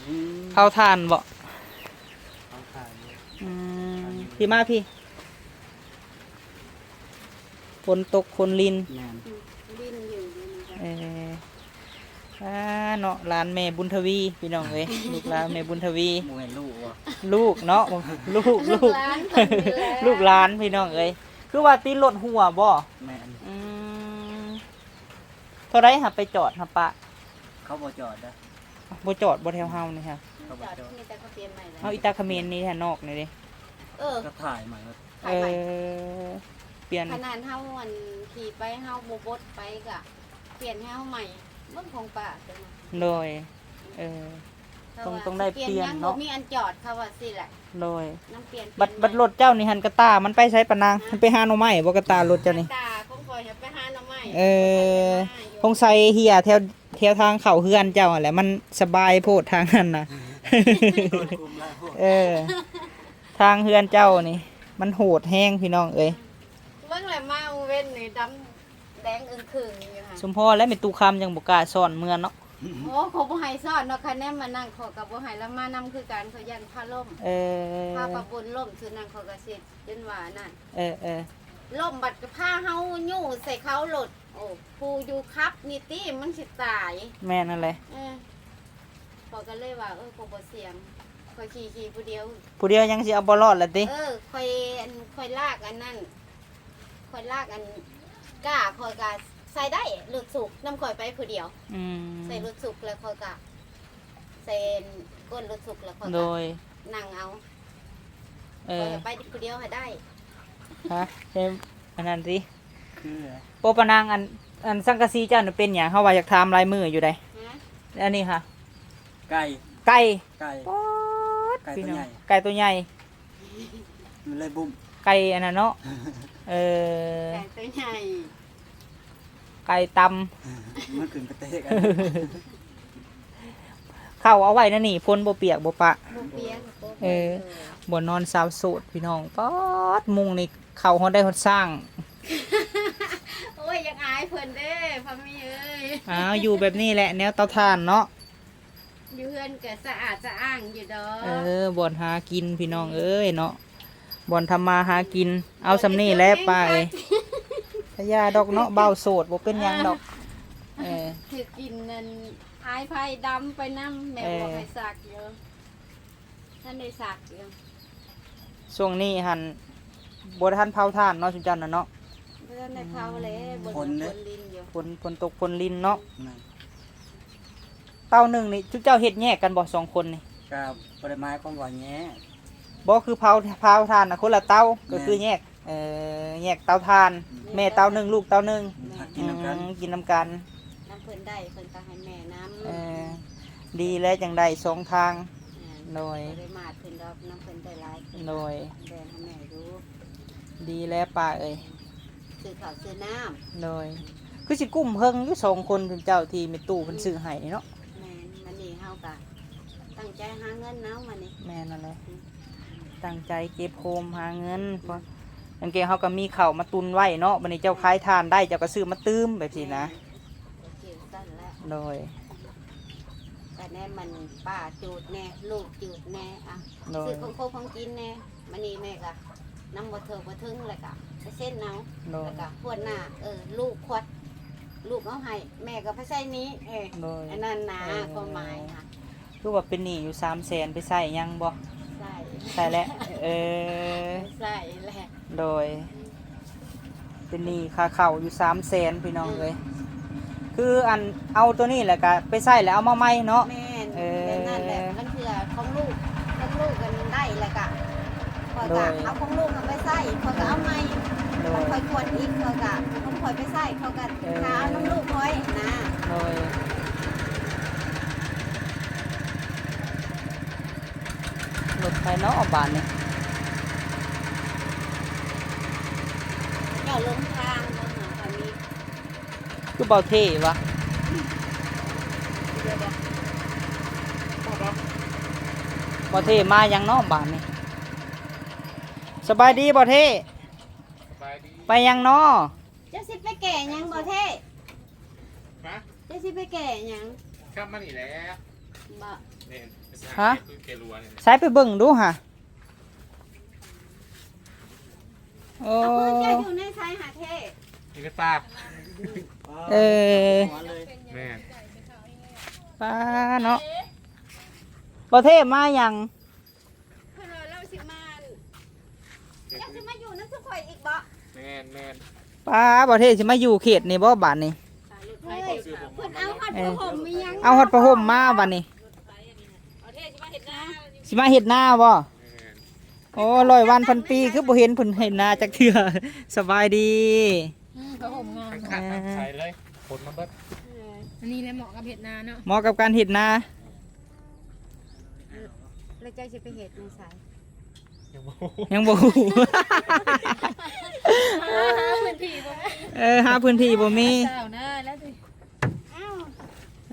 ອືມ ເຜົາຖ່ານບໍ? ເຜົາຖ່ານຢູ່. ອືມ ພີ່ມາພີ່. ຝົນຕົກຝົນລິນ. ແມ່ນ. ອືມ ລິນຢູ່ ລິນຢູ່. ເອີ ອ່າ ເນາະ ຫຼານແມ່ບຸນທະວີ ພີ່ນ້ອງເອີຍ. ລູກຫຼານແມ່ບຸນທະວີ. ບໍ່ແມ່ນລູກບໍ? ລູກເນາະ ລູກ ລູກ ລູກຫຼານເພິ່ນນີ້ແຫຼະ ລູກຫຼານ ພີ່ນ້ອງເອີຍ. ຄືວ່າຕິດລົດຮົ່ວບໍ? ແມ່ນ. ອືມ ເທົ່າໃດຫາໄປຈອດຫາປະ? ເຂົາບໍ່ຈອດເດ້. ບໍ່ຈອດບໍແຖວເຮົານີ້ຮະ? ເຂົາບໍ່ຈອດ ມີແຕ່ເຂົາປ່ຽນໃໝ່ແລ້ວ. ເອົາ ອີຕາຂະເໝນນີ້ແຖວນອກນີ້ເດ້. ເອີ ກໍຖ່າຍໃໝ່. ເອີ ປ່ຽນ. ຂະໜາດເຮົາ ອັນ ຂີ່ໄປ ເຮົາບໍ່ບົດໄປ ກະປ່ຽນໃຫ້ເຮົາໃໝ່. ເບິ່ງຂອງປ້າຕົວນັ້ນ. ໂດຍ ເອີ ຕ້ອງ ຕ້ອງໄດ້ປ່ຽນເນາະ. ບໍ່ມີອັນຈອດ ເຂົາວ່າຊີ້ແຫຼະ. ໂດຍ ນຳປ່ຽນ. ບັດ ບັດລົດເຈົ້ານີ້ຫັ້ນ ກະຕ່າມັນໄປໃສປານາງ? ມັນໄປຫາໜໍ່ໄມ້ບໍ ກະຕ່າລົດເຈົ້ານີ້? ກະຕ່າຂອງຂ້ອຍໄປຫາໜໍ່ໄມ້. ເອີ ສົງໄສເຫ່ຍແຖວ ແຖວທາງເຂົ້າເຮືອນເຈົ້າຫັ້ນແຫຼະ ມັນສະບາຍໂພດທາງນັ້ນນະ. ເອີ ທາງເຮືອນເຈົ້ານີ້ມັນໂຫດແຮງ ພີ່ນ້ອງເອີຍ. ເບິ່ງແຫຼະ ມາເວັນນີ້ດຳແດງອຶ່ງຄຶ່ງຢູ່ຫັ້ນ. ສົມພໍແລ້ວແມ່ຕູ້ຄຳຍັງບໍ່ກ້າຊ້ອນເມືອເນາະ. ໂອ້ ຂ້ອຍບໍ່ໃຫ້ຊ້ອນເນາະ ຄະແນນມານັ່ງ ຂ້ອຍກໍບໍ່ໃຫ້ລາວມານຳຄືກັນ ຂ້ອຍຢ້ານພາລົ້ມ. ເອີ ພາປ້າບຸນລົ້ມ ຊື່ນັ້ນ ຂ້ອຍກໍຊິຈົນວ່ານັ້ນ. ເອີໆ ລົ້ມບັດກໍພາເຮົາຍູ້ໃສ່ເຂົາໂລດ. ໂອ້ ຜູ້ຢູ່ຂັບນີ້ຕິ ມັນຊິຕາຍ. ແມ່ນຫັ້ນແຫຼະ. ເອີ ຂ້ອຍກໍເລີຍວ່າ ເອີ ຂ້ອຍບໍ່ສ່ຽງ ຂ້ອຍຂີ່ ຂີ່ຜູ້ດຽວ. ຜູ້ດຽວຍັງຊິເອົາບໍ່ລອດລະຕິ? ເອີ ຂ້ອຍ ອັນ ຂ້ອຍລາກອັນນັ້ນ ຂ້ອຍລາກອັນກ້າ ຂ້ອຍກໍໃສ່ໄດ້ລົດສຸກນຳຂ້ອຍໄປຜູ້ດຽວ. ອືມ ໃສ່ລົດສຸກແລ້ວຂ້ອຍກໍ ໃສ່ກົ້ນລົດສຸກແລ້ວຂ້ອຍ ໂດຍ ກໍນັ່ງເອົາ. ເອີ ຂ້ອຍໄປຜູ້ດຽວໃຫ້ໄດ້. ຮະ ເຮັດອັນນັ້ນຕິ ຄື ໂອ້ ປານາງ ອັນ ອັນສັງກະສີເຈົ້ານີ້ເປັນຫຍັງ? ເຮົາວ່າຢາກຖາມຫຼາຍມື້ຢູ່ໃດ. ຮະ ອັນນີ້ຫະ ໄກ່ ໄກ່ ໄກ່ ປອດ ໄກ່ຕົວໃຫຍ່ ພີ່ນ້ອງ ໄກ່ຕົວໃຫຍ່ ມັນເລີຍບຸ້ມ ໄກ່ອັນນັ້ນເນາະ. ເອີ ໄກ່ຕົວໃຫຍ່ ໄກ່ຕຳ ມັນຂຶ້ນໄປເຕະກັນ. ເຂົ້າເອົາໄວ້ແນວນີ້ ຝົນບໍ່ປຽກບໍ່ປະ. ບໍ່ປຽກ ບໍ່ປຽກ. ເອີ ເອີ ບ່ອນນອນສາວໂສດ ພີ່ນ້ອງ. ປອດ ມຸງນີ້ເຂົ້າຮອດໄດ້ຮອດສ້າງ. ໂອ້ຍ ຢາກອາຍເພິ່ນເດ້ ພາມີເອີຍ. ອ້າວ ຢູ່ແບບນີ້ແຫຼະ ແນວເຕົາຖ່ານເນາະ. ຢູ່ເຮືອນກໍສະອາດສະອ້າງຢູ່ດອກ. ເອີ ບ່ອນຫາກິນ ພີ່ນ້ອງເອີຍເນາະ ບ່ອນທຳມາຫາກິນ. ເອົາສ່ຳນີ້ແຫຼະປ້າເອີຍ. ກະຢ່າດອກເນາະ ບ່າວໂສດ ບໍ່ເປັນຫຍັງດອກ. ເອີ ຖືກກິນນັ້ນ ອາຍໄຟດຳໄປນຳ. ແມ່ ເອີ ບອກໃຫ້ສັກຢູ່ ທັນໄດ້ສັກຢູ່. ຊ່ວງນີ້ຫັ້ນບໍ່ທັນເຜົາຖ່ານເນາະ ຊຸມເຈົ້ານັ້ນເນາະ. ບໍ່ທັນໄດ້ເຜົາແຫຼະ ອືມ ຝົນ ຝົນເດ້ ຝົນລິນຢູ່ ຝົນ ຝົນຕົກຝົນລິນເນາະ. ແມ່ນ. ເຕົາໜຶ່ງນີ້ ຊຸມເຈົ້າເຮັດແຍກກັນບໍ່ ສອງຄົນນີ້? ກໍບໍ່ໄດ້ໝາຍຄວາມວ່າແຍກ. ບໍ່ ຄືເຜົາ ເຜົາຖ່ານນະຄົນລະເຕົາ. ແມ່ນ. ກໍຄືແຍກ ເອີ ແຍກເຕົາຖ່ານ. ອືມ. ແມ່ເຕົາໜຶ່ງ ລູກເຕົາໜຶ່ງ. ແມ່ນ. ຫາກິນນຳກັນ. ອືມ ກິນນຳກັນ. ນຳເພິ່ນໄດ້ ເພິ່ນກໍໃຫ້ແມ່ນຳ. ເອີ ດີແລ້ວ ຈັ່ງໄດ້ສອງທາງ. ແມ່ນ. ໂດຍ. ບໍ່ໄດ້ມາດເພິ່ນດອກ ນຳເພິ່ນໄດ້ຫຼາຍຂຶ້ນ. ໂດຍ. ແບ່ງໃຫ້ແມ່ຢູ່. ດີແລ້ວປ້າເອີຍ. ຊື້ເຂົ້າຊື້ນ້ຳ. ໂດຍ. ຄືຊິກຸ້ມເຮິງຢູ່ ສອງຄົນເຈົ້າທີ່ແມ່ຕູ້ເພິ່ນ ອືມ ຊື້ໃຫ້ນີ້ເນາະ. ແມ່ນ. ມື້ນີ້ເຮົາກໍຕັ້ງໃຈຫາເງິນເນາະມື້ນີ້. ແມ່ນນັ້ນແຫຼະ. ອືມ. ຕັ້ງໃຈເກັບໂຮມຫາເງິນ ອືມ ເພາະ ອືມ ກາງເກງເຮົາກໍມີເຂົ້າມາຕຸນໄວ້ເນາະ. ບັດນີ້ເຈົ້າຂາຍຖ່ານໄດ້ ເຈົ້າກໍຊື້ມາຕື່ມແບບຊີ້ນະ. ແມ່ນ. ໂອເຄ ຊັ້ນແຫຼະ. ໂດຍ. ກໍແນ່ ມັນປ້າຈູດແນ່ ລູກຈູດແນ່ ອ່ະ ໂດຍ ຊື້ຂອງຄົບຂອງກິນແນ່. ມື້ນີ້ແມ່ກໍນຳບໍ່ເຖິງ ບໍ່ເຖິງ ແລ້ວກໍໄປເຊັນເອົາ. ໂດຍ. ແລ້ວກໍຮອດໜ້າ ເອີ ລູກຄວັດ ລູກເອົາໃຫ້ ແມ່ກໍໄປໃຊ້ໜີ້. ເອີ ໂດຍ. ອັນນັ້ນນະ ເອີ ຄວາມໝາຍນະ. ຄືວ່າເປັນໜີ້ຢູ່ສາມແສນ ໄປໃຊ້ຍັງບໍ່? ໃຊ້ ໃຊ້ແລ້ວ. ເອີ ໃຊ້ແລ້ວ. ໂດຍ. ເປັນໜີ້ຄ່າເຂົ້າຢູ່ສາມແສນ ພີ່ນ້ອງເອີຍ. ອືມ. ຄືອັນເອົາໂຕນີ້ແລ້ວກະໄປໃຊ້ແລ້ວເອົາມາໃໝ່ເນາະ. ແມ່ນ. ເອີ ແບບນັ້ນແຫຼະ. ລາງເທື່ອຂອງລູກ ຂອງລູກກັນໄດ້ແລ້ວກະ ຂ້ອຍກະ ໂດຍ ເອົາຂອງລູກຫັ້ນໄປໃຊ້ ຂ້ອຍກະເອົາໃໝ່. ໂດຍ. ຂ້ອຍຄວນອີກ ຂ້ອຍກະ ຂອງຂ້ອຍໄປໃຊ້ ຂ້ອຍກະ ເອີ ຫາເອົານຳລູກຂ້ອຍນະ. ໂດຍ. ລົດໃຜເນາະບາດນີ້? ເຈົ້າລົງທາງ ລົງຫາຂ້ອຍນີ້. ຄືເບົາເທ່ວະ? ເບົາເທ່ມາຫຍັງເນາະບາດນີ້? ສະບາຍດີບໍ່ເທ່? ສະບາຍດີ. ໄປຫຍັງນໍ? ເຈົ້າຊິໄປແກ່ຫຍັງບໍ່ເທ່? ຮະ? ເຈົ້າຊິໄປແກ່ຫຍັງ? ກັບມານີ້ແຫຼະ. ບໍ່. ແມ່ນ. ຮະ? ແກ່ຄືແກ່ລົວນີ້ແຫຼະ. ໃສ່ໄປເບິ່ງດູຫະ. ໂອ້ ເອົາເພື່ອນເຈົ້າຢູ່ໃນໃສຫາເທ່? ຢູ່ໃນປ່າ. ເອີ ແມ່ນ. ປ້າເນາະ. ບໍ່ເທ່ມາຫຍັງ? ເພິ່ນວ່າລາວຊິມາ ເຈົ້າຊິມາຢູ່ນຳຊຸມຂ້ອຍອີກບໍ່? ແມ່ນໆ. ປ້າ ບໍ່ເທ່ຊິມາຢູ່ເຂດນີ້ບໍ່ບາດນີ້? ເພິ່ນເອົາຮອດ ເອີ ຜ້າຫົ່ມອີຫຍັງ ເອົາຮອດຜ້າຫົ່ມມາບາດນີ້. ບໍ່ເທ່ຊິມາເຮັດນາ ຊິມາເຮັດນາບໍ່? ແມ່ນ. ໂອ້ ຮ້ອຍວັນພັນປີ ຄືບໍ່ເຫັນເພິ່ນເຮັດນາຈັກເທື່ອ. ສະບາຍດີ. ອືມ ຜ້າຫົ່ມງາມ. ອ່າ ໃສ່ເລີຍ ຂົນມາເບິດ. ເອີ ອັນນີ້ແຫຼະເໝາະກັບເຮັດນາເນາະ ເໝາະກັບການເຮັດນາ. ແລ້ວເຈົ້າຊິໄປເຮັດຢູ່ໃສ? ຍັງບໍ່ຮູ້ ຍັງບໍ່ຮູ້. ຫາ ຫາພື້ນທີ່ບໍ່ມີ. ເອີ ຫາພື້ນທີ່ບໍ່ມີ. ເຈົ້ານາແລ້ວຕິ.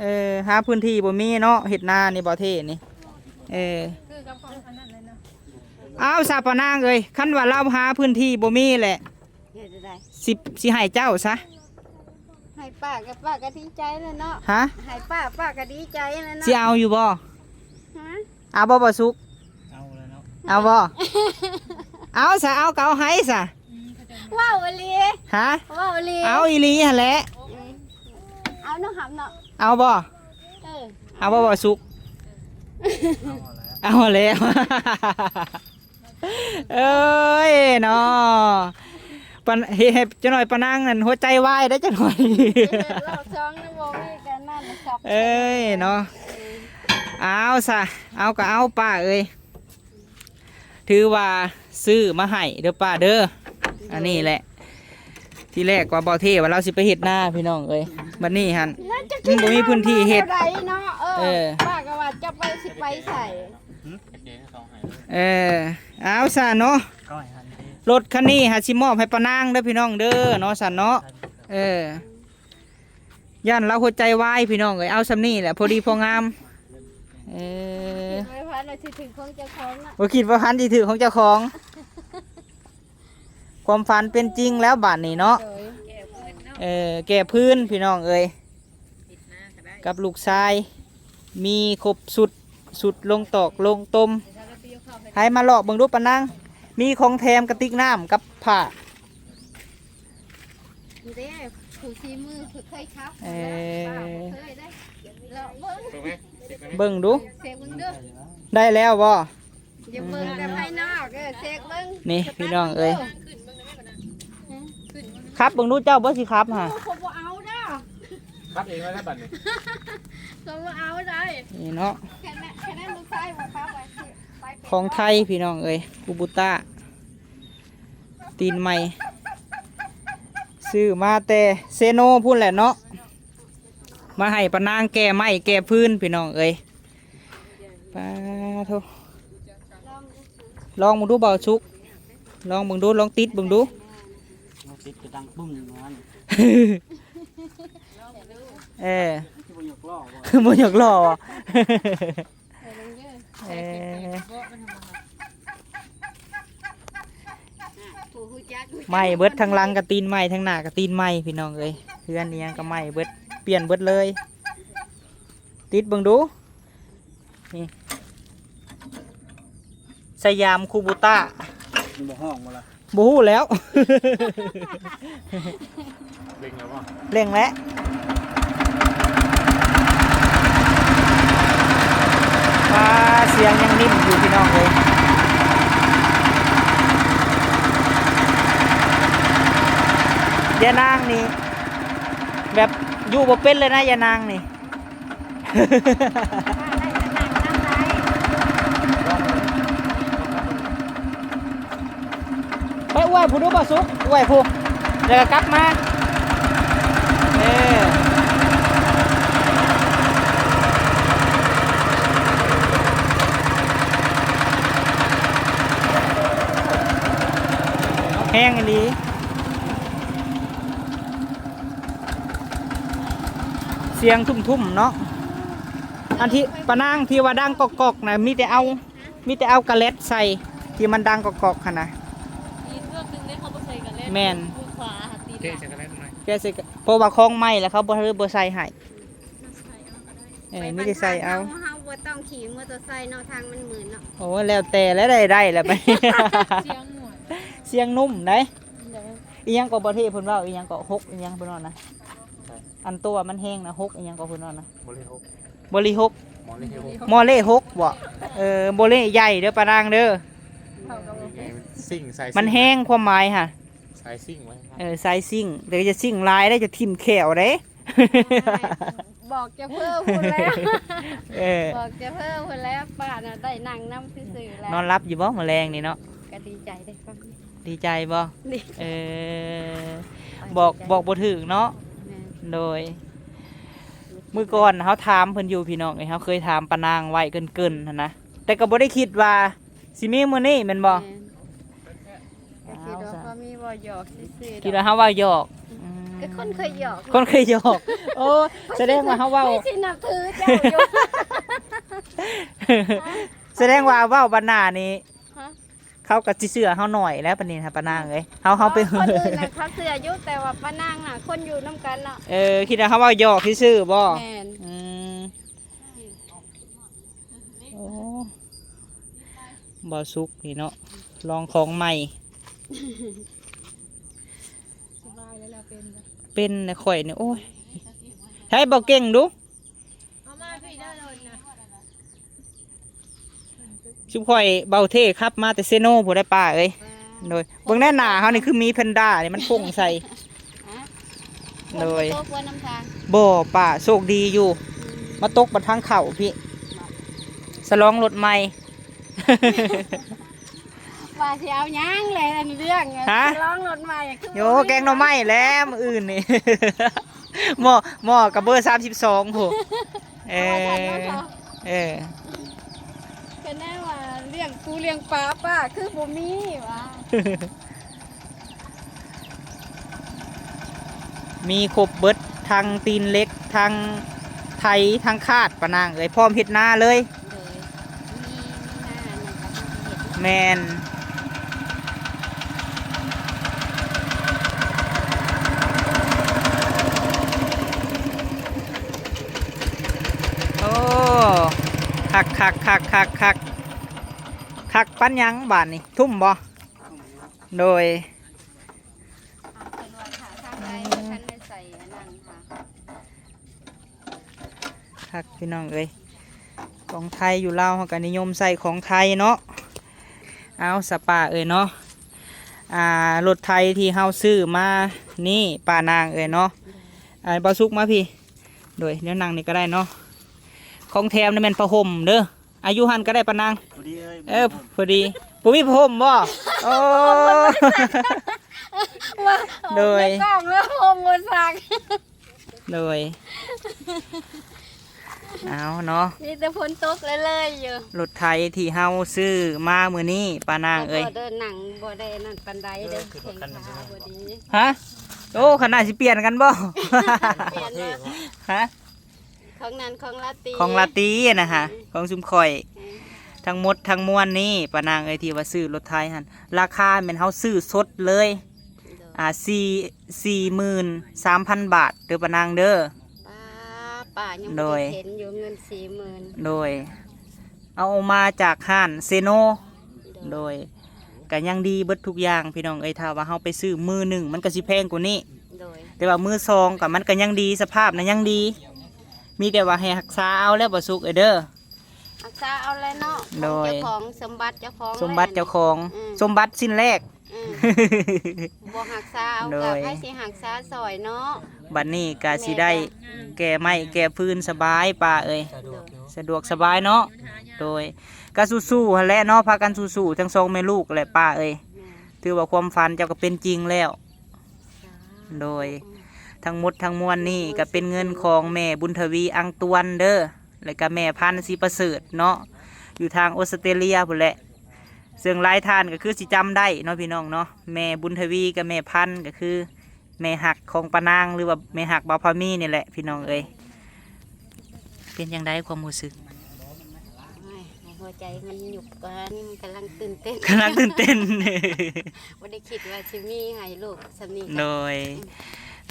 ເອີ ຫາພື້ນທີ່ບໍ່ມີເນາະ ເຮັດນານີ້ບໍ່ເທ່ນີ້. ເອີ ຄືກັບຂອງອັນນັ້ນເລີຍເນາະ. ອ້າວ ສາປານາງເອີຍ ຄັນວ່າລາວຫາພື້ນທີ່ບໍ່ມີແຫຼະ ເຮັດຈັ່ງໃດ? ຊິ ຊິໃຫ້ເຈົ້າຊະ. ໃຫ້ປ້າກໍ ປ້າກໍດີໃຈແລ້ວເນາະ. ຮະ? ໃຫ້ປ້າ ປ້າກໍດີໃຈແລ້ວເນາະ. ຊິເອົາຢູ່ບໍ່? ຮະ? ເອົາບໍ່ ບ່າວສຸກ? ເອົາແລ້ວເນາະ. ເອົາບໍ່? ເອົາຊະ ເອົາກໍເອົາໃຫ້ຊະ. ອືມ ເວົ້າອີ່ຫຼີ. ຮະ? ເວົ້າອີ່ຫຼີ. ເອົາອີ່ຫຼີຫັ້ນແຫຼະ. ອືມ ເອົາເນາະ ຫຳເນາະ. ເອົາບໍ່? ເອີ ເອົາບໍ່ ບ່າວສຸກ? ເອົາແລ້ວ ເອົາແລ້ວ. ເອີຍເນາະ ປານ ເຮັດໃຫ້ຈັກໜ້ອຍປານາງນັ້ນຫົວໃຈວາຍໄດ້ຈັກໜ້ອຍ. ເອີຍເນາະ. ເອົາຊະ ເອົາກໍເອົາ ປ້າເອີຍ. ຖືວ່າຊື້ມາໃຫ້ເດີປ້າເດີ. ອັນນີ້ແຫຼະ ທີແລກວ່າບໍ່ເທ່ວ່າລາວຊິໄປເຮັດນາ ພີ່ນ້ອງເອີຍ. ບັດນີ້ຫັ້ນ ມັນບໍ່ມີພື້ນທີ່ເຮັດ. ເອີ ປ້າກໍວ່າຈະໄປ ຊິໄປໃສ. ເອີ ເອົາຊະເນາະ. ລົດຄັນນີ້ຫາຊິມອບໃຫ້ປານາງເດີພີ່ນ້ອງເດີເນາະ ຊັ້ນເນາະ. ເອີ ຢ້ານລາວຫົວໃຈວາຍພີ່ນ້ອງເອີຍ. ເອົາສ່ຳນີ້ແຫຼະ ພໍດີພໍງາມ. ເອີ ບໍ່ຄິດວ່າພັນຊິຖືກຂອງເຈົ້າຂອງເນາະ. ບໍ່ຄິດວ່າພັນຊິຖືກຂອງເຈົ້າຂອງ. ຄວາມຝັນເປັນຈິງແລ້ວບາດນີ້ເນາະ. ເອີ ແກ່ພື້ນພີ່ນ້ອງເອີຍ. ກັບລູກຊາຍ ມີຄົບຊຸດ ຊຸດລົງຕອກລົງຕົມ. ໃຫ້ມາເລາະເບິ່ງດູປານາງ ມີຂອງແຖມກະຕິກນ້ຳກັບຜ້າ. ນີ້ເດ້ ຜູ້ຊີມື ຜູ້ເຄີຍຂັບ. ເອີ ເບິ່ງດູ ເຊັກເບິ່ງດູ. ໄດ້ແລ້ວບໍ່? ຢ່າເບິ່ງແຕ່ພາຍນອກ ເອີ ເຊັກເບິ່ງ. ນີ້ພີ່ນ້ອງເອີຍ ຂັບເບິ່ງດູ ເຈົ້າບໍ່ຊິຂັບຫະ? ຂ້ອຍບໍ່ເອົາເດີ. ຂັບເອງແລ້ວບັດນີ້ ຂ້ອຍບໍ່ເອົາໄດ໋. ນີ້ເນາະ ຂອງໄທພີ່ນ້ອງເອີຍ ຄູບູຕ້າ ຕີນໃໝ່ ຊື້ມາແຕ່ເຊໂນພຸ້ນແຫຼະເນາະ. ມາໃຫ້ປານາງແກ່ໄມ້ແກ່ຟືນພີ່ນ້ອງເອີຍ. ປາໂທ ລອງເບິ່ງດູບ່າວສຸກ ລອງເບິ່ງດູ ລອງຕິດເບິ່ງດູ. ຕິດກະດັງປຶ້ງຢູ່ນັ້ນ. ເອີ ຄືບໍ່ຍົກລໍ້ບໍ່? ຄືບໍ່ຍົກລໍ້ບໍ່? ເອີ ໄໝ້ເບິດ ທາງຫຼັງກະຕີນໃໝ່ ທາງໜ້າກະຕີນໃໝ່ ພີ່ນ້ອງເອີຍ. ເຮືອນອີ່ຫຍັງກະໄໝ້ເບິດ ປ່ຽນເບິດເລີຍ. ຕິດເບິ່ງດູ ນີ້ ສະຫຍາມຄູບູຕ້າ. ມັນບໍ່ຮ້ອງບໍ່ລະ? ບໍ່ຮູ້ແລ້ວ. ເລັ່ງແລ້ວບໍ່? ເລັ່ງແລ້ວ. ປາ ສຽງຍັງນິ້ມຢູ່ພີ່ນ້ອງເອີຍ. ຍານາງນີ້ແບບຢູ່ບໍ່ເປັນເລີຍນະ ຍານາງນີ້. ໄປອວຍຜູ້ດູບໍ່ສຸກ ອວຍຜູ້ ແລ້ວກໍກັບມາ. ເອີ ແຮງອີ່ຫຼີ. ສຽງທຸ່ມໆເນາະ. ອັນທີ່ປານາງທີ່ວ່າດັງກອກໆນະ ມີແຕ່ເອົາ ມີແຕ່ເອົາກະແລັດໃສ່ ທີ່ມັນດັງກອກໆຫັ້ນນະ. ແມ່ນ ຂວາຕິດ ເກະໃສ່ກໍໄດ້ ເພາະວ່າຂອງໃໝ່ແລ້ວເຂົາບໍ່ ບໍ່ໃສ່ໃຫ້. ເອີ ໄປ ມີແຕ່ໃສ່ເອົາ ບ້ນເຮົາ ເຮົາບໍ່ຕ້ອງຂີ່ມໍເຕີໄຊເນາະ ທາງມັນໝື່ນເນາະ. ໂອ້ ແລ້ວແຕ່ແລ້ວ ໄດ້ ໄດ້ແລ້ວໄປ ສຽງມ່ວນ ສຽງນຸ້ມໄດ໋. ອີຫຍັງກໍບໍ່ເທ່ເພິ່ນເວົ້າ ອີຫຍັງກໍ ຫົກ ອີຫຍັງເພິ່ນເວົ້ານະ ອັນໂຕມັນແຮງນະ ຫົກ ອີຫຍັງກໍເພິ່ນເວົ້ານະ ບໍລິຫົກ ບໍລິຫົກ ໝໍເລຫົກ ໝໍເລຫົກບໍ? ເອີ ບໍລິໃຫຍ່ເດີປານາງເດີ ເຂົາກໍບໍ່ເປັນ ຊິງສາຍ ມັນແຮງ ຄວາມໝາຍຫະ ສາຍຊິງໄວ້ ເອີ ສາຍຊິງ ແຕ່ຢ່າຊິງຫຼາຍເດ້ ຈະຖິ້ມແຂ້ວເດ້. ບອກເຈົ້າເພີ້ພຸ້ນແລ້ວ ເອີ ບອກເຈົ້າເພີ້ພຸ້ນແລ້ວ ປ້ານະໄດ້ນັ່ງນຳຊື່ໆແລ້ວ. ນອນຫຼັບຢູ່ບໍ່ມື້ແລງນີ້ເນາະ? ກໍດີໃຈເດ້ ດີໃຈບໍ່? ດີ ເອີ ບອກ ບອກບໍ່ຖືກເນາະ. ແມ່ນ ໂດຍ ມື້ກ່ອນເຮົາຖາມເພິ່ນຢູ່ພີ່ນ້ອງເອີຍ ເຮົາເຄີຍຖາມປານາງໄວ້ເກີນໆຫັ້ນນະ ແຕ່ກໍບໍ່ໄດ້ຄິດວ່າຊິມີມື້ນີ້ແມ່ນບໍ່? ແມ່ນ ກໍຄິດວ່າ ເອົາຊະ ພໍມີເວົ້າຫຍອກຊື່ໆ ຄິດວ່າເຮົາເວົ້າຫຍອກ. ອືມ ອືມ ກໍຄົນເຄີຍຫຍອກ ຄົນເຄີຍຫຍອກ. ໂອ້ ສະແດງວ່າເຮົາເວົ້າ ໄປຊິນັບຖືເຈົ້າຢູ່ ສະແດງວ່າເວົ້າບັດໜ້ານີ້ ຮະ ເຂົາກໍຊິເຊື່ອເຮົາໜ້ອຍແລ້ວບັດນີ້ນະ ປານາງເອີຍ. ເຮົາ ເຮົາໄປ ຄົນອື່ນນະເຂົາເຊື່ອຢູ່ ແຕ່ວ່າປານາງນະ ຄົນຢູ່ນຳກັນເນາະ. ເອີ ຄິດວ່າເຮົາເວົ້າຫຍອກຊື່ໆບໍ? ແມ່ນ ອືມ ໂອ້ ບໍ່ສຸກນີ້ເນາະ ລອງຂອງໃໝ່ ສະບາຍແລ້ວ ເປັນ ເປັນແລ້ວຂ້ອຍນີ້ ໂອ້ຍ ໃຫ້ເບົາເກັ່ງດູ ເອົາມາພີ້ເດີ ລົດນະ ຊຸມຂ້ອຍເບົາເທ່ຂັບມາແຕ່ເຊໂນພຸ້ນໄດ໋ປ້າເອີຍ. ໂດຍ ເບິ່ງແນ່ ໜ້າເຮົານີ້ຄືໝີແພນດ້ານີ້ ມັນໂປ່ງໃສ່. ຮະ ໂດຍ ຝົນບໍ່ຕົກບໍ່ນຳທາງ? ບໍ່ປ້າ ໂຊກດີຢູ່. ອືມ ມາຕົກບັດທາງເຂົ້າພີ້ ບໍ່ ສະຫຼອງລົດໃໝ່ ວ່າຊິເອົາຫຍັງແຫຼະ ອັນເລື່ອງ ຮະ ສະຫຼອງລົດໃໝ່ຄື ໂຍ ບໍ່ມີ ແກງໜໍ່ໄມ້ແຫຼະມື້ອື່ນນີ້ ໝໍ້ ໝໍ້ກັບເບີສາມສິບສອງພຸ້ນ. ເອີ ເອົາໄວ້ທັນເນາະ ເອີ ກໍແນວວ່າລ້ຽງປູລ້ຽງປາ ປ້າຄືບໍ່ມີວ່າ ມີຄົບເບິດ ທັງຕີນເຫຼັກ ທັງໄຖ ທັງຄາດ ປານາງເອີຍ ພ້ອມເຮັດນາເລີຍ. ໂດຍ ມີ ມີນາອັນນັ້ນກໍເຮັດເນາະ. ແມ່ນ ໂອ້ ຄັກໆໆໆໆ ຄັກປານຫຍັງບາດນີ້ ທຸ່ມບໍ່? ໂດຍ ເພິ່ນວ່າຖ້າທາງໃດບໍ່ທັນໄດ້ໃສ່ອັນນັ້ນ ຄັກພີ່ນ້ອງເອີຍ ຂອງໄທ. ຢູ່ລາວເຮົາກໍນິຍົມໃຊ້ຂອງໄທເນາະ. ເອົາ ສະປ້າເອີຍເນາະ ອ່າ ລົດໄຖທີ່ເຮົາຊື້ມານີ້ ປ້ານາງເອີຍເນາະ ອ່າ ບ່າວສຸກມາພີ້ ໂດຍ ແນວນັ່ງນີ້ກໍໄດ້ເນາະ. ຂອງແຖມນີ້ແມ່ນຜ້າຫົ່ມເດີ ອາ ຢູ່ຫັ້ນກໍໄດ້ ປ້ານາງ. ພໍດີເອີຍ ເອີ ພໍດີ ບໍ່ມີຜ້າຫົ່ມບໍ່? ໂອ້ ວ່າ ໂດຍ ໃນກ້ອງແລ້ວຫົ່ມບໍ່ຊັກ. ໂດຍ ເອົາເນາະ ມີແຕ່ຝົນຕົກເລື້ອຍໆຢູ່. ລົດໄຖທີ່ເຮົາຊື້ມາມື້ນີ້ ປ້ານາງເອີຍ ເດີນນັ່ງບໍ່ໄດ້ນັ້ນປານໃດເດີ ເອີ ແຂ້ງຂາບໍ່ດີ. ຮະ ໂອ້ ຂະໜາດຊິປ່ຽນກັນບໍ່? ປ່ຽນແລ້ວ ຮະ ຂອງນັ້ນຂອງລາຕີ ຂອງລາຕີນະຫະ ອືມ ຂອງຊຸມຂ້ອຍ. ອືມ ທັງໝົດທັງມວນນີ້ ປ້ານາງເອີຍ ທີ່ວ່າຊື້ລົດໄຖຫັ້ນ ລາຄາແມ່ນເຮົາຊື້ສົດເລີຍ ໂດຍ ອ່າ ສີ່ ສີ່ໝື່ນສາມພັນບາດເດີ ປ້ານາງເດີ. ປ້າ ປ້າຍັງບໍ່ໄດ້ເຫັນຢູ່ເງິນສີ່ໝື່ນ. ໂດຍ ເອົາອອກມາຈາກຮ້ານເຊໂນ. ໂດຍ ໂດຍ ກະຍັງດີເບິດທຸກຢ່າງພີ່ນ້ອງເອີຍ. ຖ້າວ່າເຮົາໄປຊື້ມືໜຶ່ງ ມັນກະຊິແພງກວ່ານີ້. ໂດຍ ແຕ່ວ່າມືສອງກະ ມັນກະຍັງດີ ສະພາບນະຍັງດີ. ມີແຕ່ວ່າໃຫ້ຮັກສາເອົາແລ້ວ ບໍ່ສຸກເອີຍເດີ. ຮັກສາເອົາແຫຼະເນາະ. ໂດຍ ຂອງເຈົ້າຂອງ ສົມບັດເຈົ້າຂອງ ສົມບັດເຈົ້າຂອງ. ອືມ ສົມບັດຊິ້ນແລກ. ອືມ ບໍ່ຮັກສາເອົາ ໂດຍ ກະໃຜຊິຮັກສາຊ່ອຍເນາະ. ບັດນີ້ກະຊິໄດ້ ແມ່ນ ແກ່ໄມ້ແກ່ຟືນສະບາຍ ປ້າເອີຍ. ສະດວກຢູ່ ສະດວກສະບາຍເນາະ. ໂດຍ ກະສູ້ໆຫັ້ນແຫຼະເນາະ ພາກັນສູ້ໆທັງສອງແມ່ລູກແຫຼະ ປ້າເອີຍ. ແມ່ນ ຖືວ່າຄວາມຝັນເຈົ້າກໍເປັນຈິງແລ້ວ. ໂດຍ ທັງໝົດທັງມວນນີ້ກໍເປັນເງິນຂອງແມ່ບຸນທະວີ ອັງຕວນເດີ ແລະກະແມ່ພັນ ສີປະເສີດເນາະ ຢູ່ທາງອົດສະເຕຣເລຍພຸ້ນແຫຼະ. ເຊິ່ງຫຼາຍທ່ານກໍຄືຊິຈຳໄດ້ເນາະພີ່ນ້ອງເນາະ ແມ່ບຸນທະວີກັບແມ່ພັນ ກໍຄືແມ່ຮັກຂອງປ້ານາງ ຫຼືວ່າແມ່ຮັກບ່າວພາມີນີ້ແຫຼະພີ່ນ້ອງເອີຍ. ເປັນຈັ່ງໃດຄວາມຮູ້ສຶກ? ໂອ້ຍ ຫົວ ໃຈມັນຍຸບກວ່ານີ້ ມັນກຳລັງຕື່ນເຕັ້ນ ກຳລັງຕື່ນເຕັ້ນ ບໍ່ໄດ້ຄິດວ່າຊິມີໃຫ້ລູກສ່ຳນີ້ ໂດຍ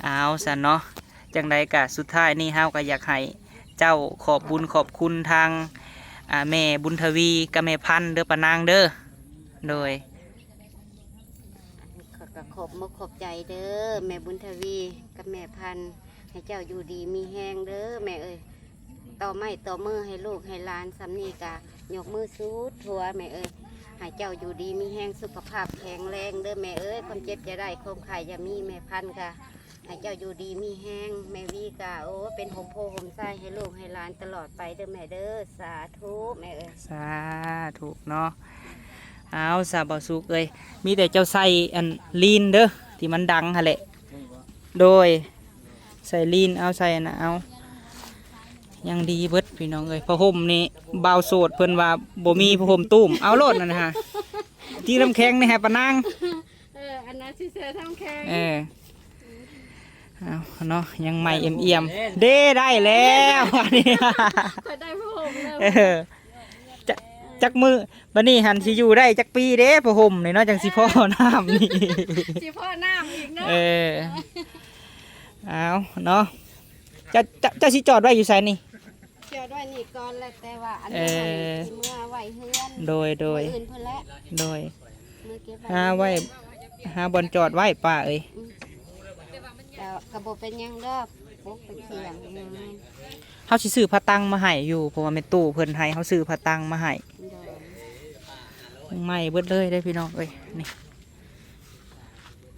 ເອົາຊັ້ນເນາະ ຈັ່ງໃດກະສຸດທ້າຍນີ້ເຮົາກໍຢາກໃຫ້ເຈົ້າຂອບບຸນຂອບຄຸນທາງ ອ່າ ແມ່ບຸນທະວີກັບແມ່ພັນເດີ ປ້ານາງເດີ ໂດຍ ຂ້ອຍກໍຂອບມົກຂອບໃຈເດີ ແມ່ບຸນທະວີກັບແມ່ພັນ ໃຫ້ເຈົ້າຢູ່ດີມີແຮງເດີແມ່ເອີຍ ຕໍ່ໄມ້ຕໍ່ມືໃຫ້ລູກໃຫ້ຫຼານສ່ຳນີ້ກະຍົກມືສູດຫົວແມ່ເອີຍ ໃຫ້ເຈົ້າຢູ່ດີມີແຮງ ສຸຂະພາບແຂງແຮງເດີແມ່ເອີຍ ຄວາມເຈັບຢ່າໄດ້ ຄວາມໄຂ້ຢ່າມີ ແມ່ພັນກະໃຫ້ເຈົ້າຢູ່ດີມີແຮງ ແມ່ວີກະ ໂອ້ ເປັນຮົ່ມໂພຮົ່ມໄຊໃຫ້ລູກໃຫ້ຫຼານຕະຫຼອດໄປເດີແມ່ເດີ ສາທຸແມ່ເອີຍ ສາທຸເນາະ ເອົາຊະ ບ່າວສຸກເອີຍ ມີແຕ່ເຈົ້າໃສ່ອັນລີນເດີ ທີ່ມັນດັງຫັ້ນແຫຼະ ໂດຍ ໃສ່ລີນ ເອົາໃສ່ອັນນະ ເອົາ ຍັງດີເບິດພີ່ນ້ອງເອີຍ ຜ້າຫົ່ມນີ້ ບ່າວໂສດເພິ່ນວ່າບໍ່ມີຜ້າຫົ່ມຕຸ້ມ ເອົາໂລດນັ້ນນະ ຕີນ້ຳແຂງນີ້ໃຫ້ປ້ານາງ ເອີ ອັນນັ້ນຊິເຊື່ອນ້ຳແຂງ ເອີ ເອົາເນາະ ຍັງໃໝ່ອ່ຽມໆ ເດ້ ໄດ້ແລ້ວ ອັນນີ້ ຂ້ອຍໄດ້ຜ້າຫົ່ມແລ້ວ ເອີ ຈັກ ຈັກມື້ ບັດນີ້ຫັ້ນຊິຢູ່ໄດ້ຈັກປີເດ້ ຜ້າຫົ່ມນີ້ເນາະ ຈັ່ງຊິພໍ້ນ້ຳນີ້ ຊິພໍ້ນ້ຳອີກເນາະ ເອີ ເອົາເນາະ ເຈົ້າ ເຈົ້າ ເຈົ້າຊິຈອດໄວ້ຢູ່ໃສນີ້? ຈອດໄວ້ນີ້ກ່ອນແຫຼະ ແຕ່ວ່າອັນນີ້ ເອີ ຊິເມືອໄວ້ເຮືອນ ໂດຍ ໂດຍ ມື້ອື່ນພຸ້ນແຫຼະ ໂດຍ ເມືອເກັບໄວ້ ຫາໄວ້ ຫາບ່ອນຈອດໄວ້ປ້າເອີຍ ອືມ ກໍ ກໍບໍ່ເປັນຫຍັງດອກ ປົກໄປທ່ຽວ ເຮົາຊິຊື້ຜ້າຕັ່ງມາໃຫ້ຢູ່ ເພາະວ່າແມ່ຕູ້ເພິ່ນໃຫ້ເຮົາຊື້ຜ້າຕັ່ງມາໃຫ້ ໂດຍ ໃໝ່ເບິດເລີຍເດ້ພີ່ນ້ອງເອີຍ ນີ້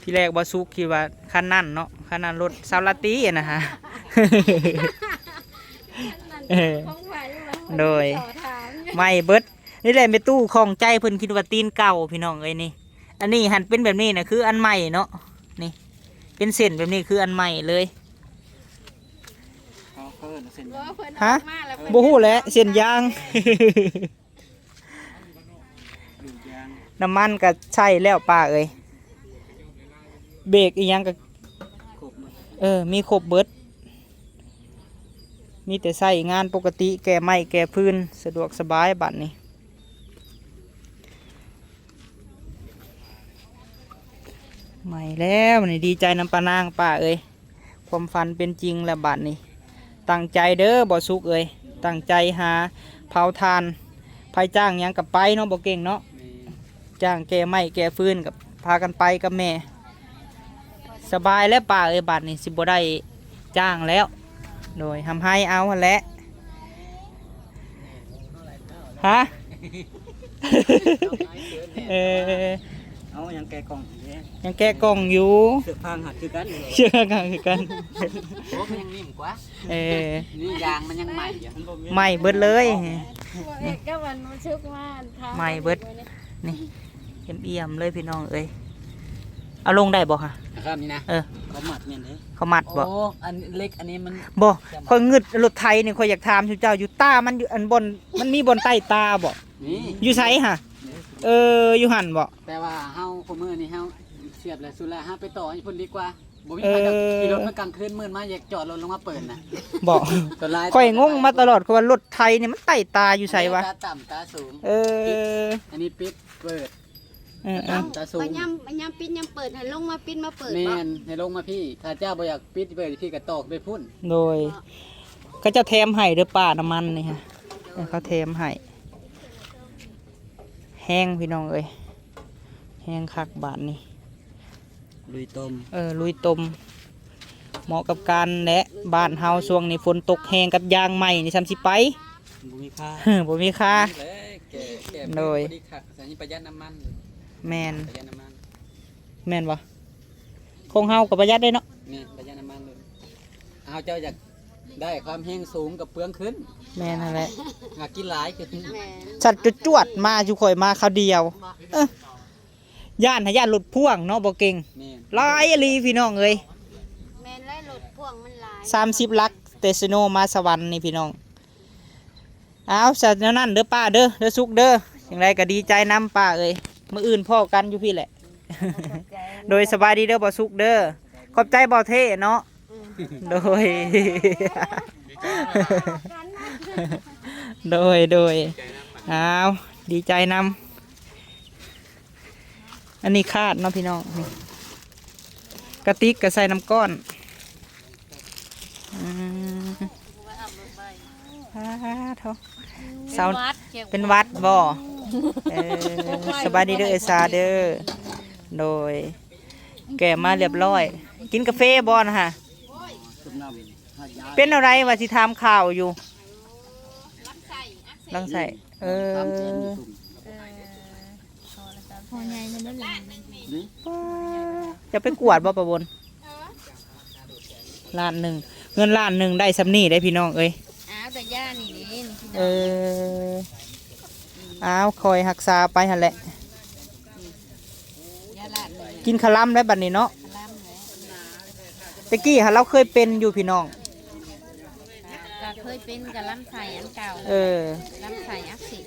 ທີແລກບ່າວສຸກຄິດວ່າຄັນນັ້ນເນາະ ຄັນນັ້ນລົດສາວລາຕີຫັ້ນນະ ເອີ ຂອງໃຜວະ ໂດຍ ໃໝ່ເບິດ ນີ້ແຫຼະແມ່ຕູ້ຂ້ອງໃຈ ເພິ່ນຄິດວ່າຕີນເກົ່າພີ່ນ້ອງເອີຍນີ້ ອັນນີ້ຫັ້ນເປັນແບບນີ້ນະ ຄືອັນໃໝ່ເນາະ ນີ້ ເປັນເສັ້ນແບບນີ້ຄືອັນໃໝ່ເລີຍ ເຂົາເອີ້ນເສັ້ນຫຍັງ? ບໍ່ ເພິ່ນ ຮະ? ອອກມາແລ້ວເພິ່ນ ບໍ່ຮູ້ແຫຼະ ເສັ້ນຢາງ ລູກຢາງ ນ້ຳມັນກໍໃຊ້ແລ້ວປ້າເອີຍ ເບຣກອີ່ຫຍັງກໍຄົບໝົດ ເອີ ມີຄົບເບິດ ມີແຕ່ໃຊ້ງານປົກກະຕິ ແກ່ໄມ້ແກ່ຟືນ ສະດວກສະບາຍບາດນີ້ ໃໝ່ແລ້ວ ນີ້ດີໃຈນຳປ້ານາງ ປ້າເອີຍ ຄວາມຝັນເປັນຈິງແລ້ວບາດນີ້ ຕັ້ງໃຈເດີບ່າວສຸກເອີຍ ຕັ້ງໃຈຫາເຜົາຖ່ານ ໃຜຈ້າງຫຍັງກໍໄປເນາະ ບໍ່ເກັ່ງເນາະ ແມ່ນ ຈ້າງແກ່ໄມ້ແກ່ຟືນກໍພາກັນໄປກັບແມ່ ສະບາຍແລ້ວປ້າເອີຍ ບາດນີ້ຊິບໍ່ໄດ້ຈ້າງແລ້ວ ໂດຍ ຮ່ຳໄຮເອົາຫັ້ນແຫຼະ ຮະ? ເອີ ເອົາ ຍັງແກະກ່ອງຢູ່ເດ້ ຍັງແກະກ່ອງຢູ່ ເຊືອກຟາງຫັກຄືກັນ ເຊືອກຟາງຫັກຄືກັນ ໂອ້ ມັນຍັງນິ່ມກວ່າ ເອີ ນີ້ຢາງມັນຍັງໃໝ່ຢູ່ ມັນບໍ່ມີ ໃໝ່ເບິດເລີຍ ເຮັດກັບອັນມັນສຸກມາ ໃໝ່ເບິດ ນີ້ ອ່ຽມໆເລີຍພີ່ນ້ອງເອີຍ ເອົາລົງໄດ້ບໍ່ຄະ? ຄັບນີ້ນະ ເອີ ເຂົາມັດແມ່ນເດ້ ເຂົາມັດບໍ່? ໂອ້ ອັນເຫຼັກອັນນີ້ມັນ ບໍ່ ຂ້ອຍງຶດລົດໄຖນີ້ ຂ້ອຍຢາກຖາມສູ່ເຈົ້າຢູ່ ຕາມັນຢູ່ອັນບ່ອນ ມັນມີບ່ອນໃຕ້ຕາບໍ່? ມີ ຢູ່ໃສຫະ? ເອີ ຢູ່ຫັ້ນບໍ່? ແຕ່ວ່າເຮົາ ຄູ່ມື້ນີ້ເຮົາສຽບແລ້ວສຸດແລ້ວ ເຮົາໄປຕໍ່ຢູ່ພຸ້ນດີກວ່າ ບໍ່ມີໃຜດອກ ເອີ ຂີ່ລົດມາກາງຄືນມືດມາ ຢາກຈອດລົດລົງມາເປີດນະ ບໍ່ ສ່ວນຫຼາຍ ຂ້ອຍງົງມາຕະຫຼອດ ເພາະວ່າລົດໄຖນີ້ມັນໃຕ້ຕາຢູ່ໃສວະ? ຕາຕ່ຳຕາສູງ ເອີ ອັນນີ້ປິດເປີດ ເອີໆ ຕາຕ່ຳຕາສູງ ຍາມ ຍາມປິດຍາມເປີດ ໃຫ້ລົງມາປິດມາເປີດ ແມ່ນ ບໍ່? ໃຫ້ລົງມາພີ້ ຖ້າເຈົ້າບໍ່ຢາກປິດເປີດຢູ່ພີ້ກໍຕອກໄປພຸ້ນ ໂດຍ ເຂົາເຈົ້າແຖມໃຫ້ເດີປ້າ ນ້ຳມັນນີ້ຮະ ເອີ ເຂົາແຖມໃຫ້ ແຮງພີ່ນ້ອງເອີຍ ແຮງຄັກບາດນີ້ ລຸຍຕົມ ເອີ ລຸຍຕົມ ເໝາະກັບການແຫຼະ ບ້ານເຮົາຊ່ວງນີ້ຝົນຕົກແຮງກັບຢາງໃໝ່ນີ້ ຊ່ຳຊິໄປ ບໍ່ມີຄ່າ ບໍ່ມີຄ່າ ນີ້ແຫຼະ ແກ່ ແກ່ ໂດຍ ພໍດີຄັກ ໃສ່ປະຢັດນ້ຳມັນ ແມ່ນ ປະຢັດນ້ຳມັນ ແມ່ນບໍ່? ຂອງເຮົາກໍປະຢັດເດ້ເນາະ ແມ່ນ ປະຢັດນ້ຳມັນເລີຍ ເຮົາເຈົ້າຢາກໄດ້ຄວາມແຮງສູງກໍເປືອງຂຶ້ນ ແມ່ນຫັ້ນແຫຼະ ຫາກິນຫຼາຍຂຶ້ນ ແມ່ນ ສັດຈວດໆມາ ຢູ່ຂ້ອຍມາຄາວດຽວ ເອີ ຢ້ານ ຢ້ານລົດພ່ວງເນາະ ບໍ່ເກັ່ງ ແມ່ນ ຫຼາຍອີ່ຫຼີພີ່ນ້ອງເອີຍ ແມ່ນແລ້ວ ລົດພ່ວງມັນຫຼາຍ ສາມສິບຫຼັກ ແຕ່ເຊໂນມາສະຫວັນນີ້ພີ່ນ້ອງ ເອົາ ສະແນວນັ້ນເດີປ້າເດີ ເດີສຸກເດີ ຈັ່ງໃດກໍດີໃຈນຳປ້າເອີຍ ມື້ອື່ນພໍ້ກັນຢູ່ພີ້ແຫຼະ ໂດຍ ສະບາຍດີເດີບ່າວສຸກເດີ ຂອບໃຈບ່າວເທເນາະ ໂດຍ ໂດຍ ໂດຍ ອ້າວ ດີໃຈນຳ. ອັນນີ້ຄາດເນາະພີ່ນ້ອງ ນີ້ ກະຕິກກະໃສ່ນ້ຳກ້ອນ. ອືມ ປາດໂທ້ ເປັນຫວັດ ເປັນຫວັດບໍ່? ເອີ ສະບາຍດີເດີເອື້ອຍສາເດີ. ໂດຍ ແກະມາລຽບລ້ອຍ. ກິນກາເຟບໍ່ນະຫະ? ເປັນແນວໃດ ວ່າຊິຖາມຂ່າວຢູ່? ລຳໄສ້ ເອີ ພໍໃຫຍ່ແລ້ວເດ້. ຈະໄປກວດບໍ່ປາບົນ? ລ້ານໜຶ່ງ ເງິນລ້ານໜຶ່ງໄດ້ສ່ຳນີ້ເດ້ພີ່ນ້ອງເອີຍ. ອ້າວ ແຕ່ຢານີ້ເດ້ ເອີ ອ້າວ ຄອຍຮັກສາໄປຫັ້ນແຫຼະ. ກິນຄະລຳໄດ້ບັດນີ້ເນາະ. ຕະກີ້ຫັ້ນລາວເຄີຍເປັນຢູ່ພີ່ນ້ອງ. ກໍເຄີຍເປັນກັບລຳໄສ້ອັນເກົ່າ. ເອີ ລຳໄສ້ອັກເສບ.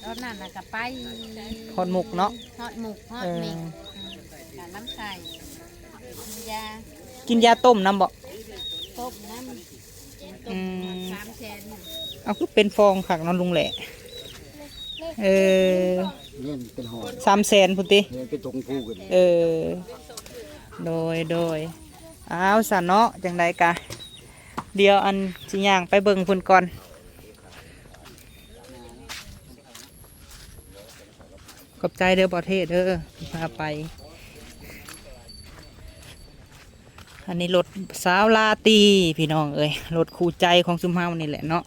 ຕອນນັ້ນນະກໍໄປຮອດມຸກເນາະ. ຮອດມຸກ ຮອດເມັກ. ເອີ ອືມ ກັບລຳໄສ້ ກິນຢາ ກິນຢາຕົ້ມນຳບໍ່? ຕົ້ມນຳ. ອືມ ສາມແສນ. ເອົາ ຄືເປັນຟອງຄັກເນາະລຸງແຫຼະ. ເອີ ສາມແສນພຸ້ນຕິ. ເອີ ໂດຍ ໂດຍ. ອ້າວ ຊັ້ນເນາະ ຈັ່ງໃດກະ ດຽວອັນຊິຍ່າງໄປເບິ່ງພຸ້ນກ່ອນ. ຂອບໃຈເດີ ບໍ່ເທດເດີ ທີ່ພາໄປ. ອັນນີ້ລົດສາວລາຕີພີ່ນ້ອງເອີຍ ລົດຄູ່ໃຈຂອງຊຸມເຮົານີ້ແຫຼະເນາະ.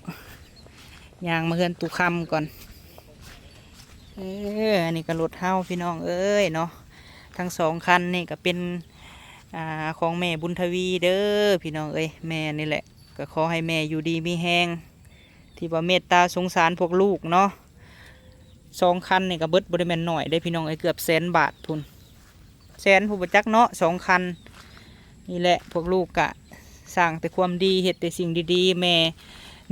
ຍ່າງມາເຮືອນຕູ້ຄຳກ່ອນ. ເອີ ອັນນີ້ກໍລົດເຮົາພີ່ນ້ອງເອີຍເນາະ. ທັງສອງຄັນນີ້ກໍເປັນ ອ່າ ຂອງແມ່ບຸນທະວີເດີພີ່ນ້ອງເອີຍ. ແມ່ນີ້ແຫຼະ ກໍຂໍໃຫ້ແມ່ຢູ່ດີມີແຮງ ທີ່ວ່າເມດຕາສົງສານພວກລູກເນາະ. ສອງຄັນນີ້ກໍເບິດບໍ່ໄດ້ແມ່ນໜ້ອຍເດ້ພີ່ນ້ອງເອີຍ ເກືອບແສນບາດພຸ້ນ. ແສນຜູ້ບໍ່ຈັກເນາະ ສອງຄັນນີ້ແຫຼະ. ພວກລູກກະສ້າງແຕ່ຄວາມດີ ເຮັດແຕ່ສິ່ງດີໆ ແມ່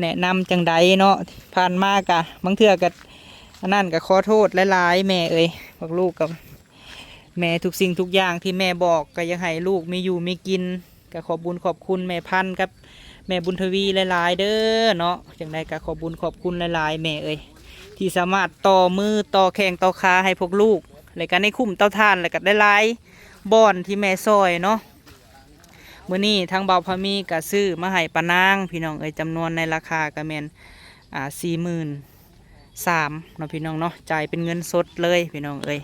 ແນະນຳຈັ່ງໃດເນາະ. ຜ່ານມາກະບາງເທື່ອກະອັນນັ້ນ ກະຂໍໂທດຫຼາຍໆ ແມ່ເອີຍ. ພວກລູກກະ ແມ່ ທຸກສິ່ງທຸກຢ່າງທີ່ແມ່ບອກ ກະຢາກໃຫ້ລູກມີຢູ່ມີກິນ. ກະຂອບບຸນຂອບຄຸນແມ່ພັນກັບແມ່ບຸນທະວີຫຼາຍໆເດີເນາະ. ຈັ່ງໃດກະຂອບບຸນຂອບຄຸນຫຼາຍໆ ແມ່ເອີຍ ທີ່ສາມາດຕໍ່ມືຕໍ່ແຂ້ງຕໍ່ຂາໃຫ້ພວກລູກ ແລະກະໃນຄຸ້ມເຕົາຖ່ານ ແລະກະຫຼາຍໆບ່ອນທີ່ແມ່ຊ່ອຍເນາະ. ມື້ນີ້ທາງບ່າວພາມີກະຊື້ມາໃຫ້ປານາງພີ່ນ້ອງເອີຍ ຈຳນວນໃນລາຄາກະແມ່ນ ອ່າ ສີ່ໝື່ນ ສາມເນາະພີ່ນ້ອງເນາະ ຈ່າຍເປັນເງິນສົດເລີຍພີ່ນ້ອງເອີຍ.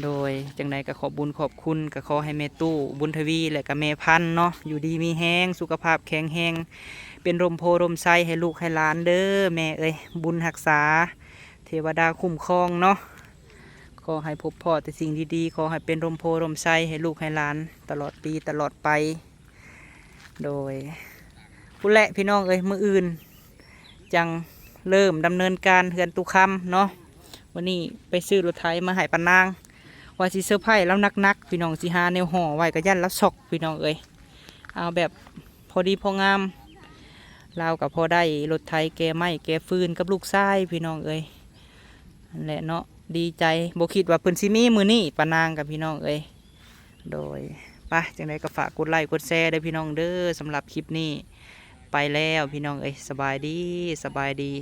ໂດຍ ຈັ່ງໃດກໍຂອບບຸນຂອບຄຸນ ກໍຂໍໃຫ້ແມ່ຕູ້ບຸນທະວີ ແລະກໍແມ່ພັນເນາະ ຢູ່ດີມີແຮງ ສຸຂະພາບແຂງແຮງ ເປັນຮົ່ມໂພຮົ່ມໄຊໃຫ້ລູກໃຫ້ຫຼານເດີແມ່ເອີຍ. ບຸນຮັກສາ ເທວະດາຄຸ້ມຄອງເນາະ ຂໍໃຫ້ພົບພໍ້ແຕ່ສິ່ງດີໆ ຂໍໃຫ້ເປັນຮົ່ມໂພຮົ່ມໄຊໃຫ້ລູກໃຫ້ຫຼານຕະຫຼອດປີຕະຫຼອດໄປ. ໂດຍ ພຸ້ນແຫຼະພີ່ນ້ອງເອີຍ ມື້ອື່ນຈັ່ງເລີ່ມດຳເນີນການເຮືອນຕູ້ຄຳເນາະ. ມື້ນີ້ໄປຊື້ລົດໄຖມາໃຫ້ປານາງ ວ່າຊິເຊີໄພລາວໜັກໆ ພີ່ນ້ອງ ຊິຫາແນວຫໍ່ໄວ້ ກໍຢ້ານລາວຊັອກພີ່ນ້ອງເອີຍ. ເອົາແບບພໍດີພໍງາມ ລາວກໍພໍໄດ້ລົດໄຖແກ່ໄມ້ແກ່ຟືນກັບລູກຊາຍພີ່ນ້ອງເອີຍ. ນັ້ນແຫຼະເນາະ ດີໃຈ ບໍ່ຄິດວ່າເພິ່ນຊິມີມື້ນີ້ ປານາງກັບພີ່ນ້ອງເອີຍ. ໂດຍ ປະ ຈັ່ງໃດກໍຝາກກົດໄລ້ກົດແຊເດີພີ່ນ້ອງເດີ. ສຳລັບຄລິບນີ້ໄປແລ້ວພີ່ນ້ອງເອີຍ ສະບາຍດີ ສະບາຍດີ.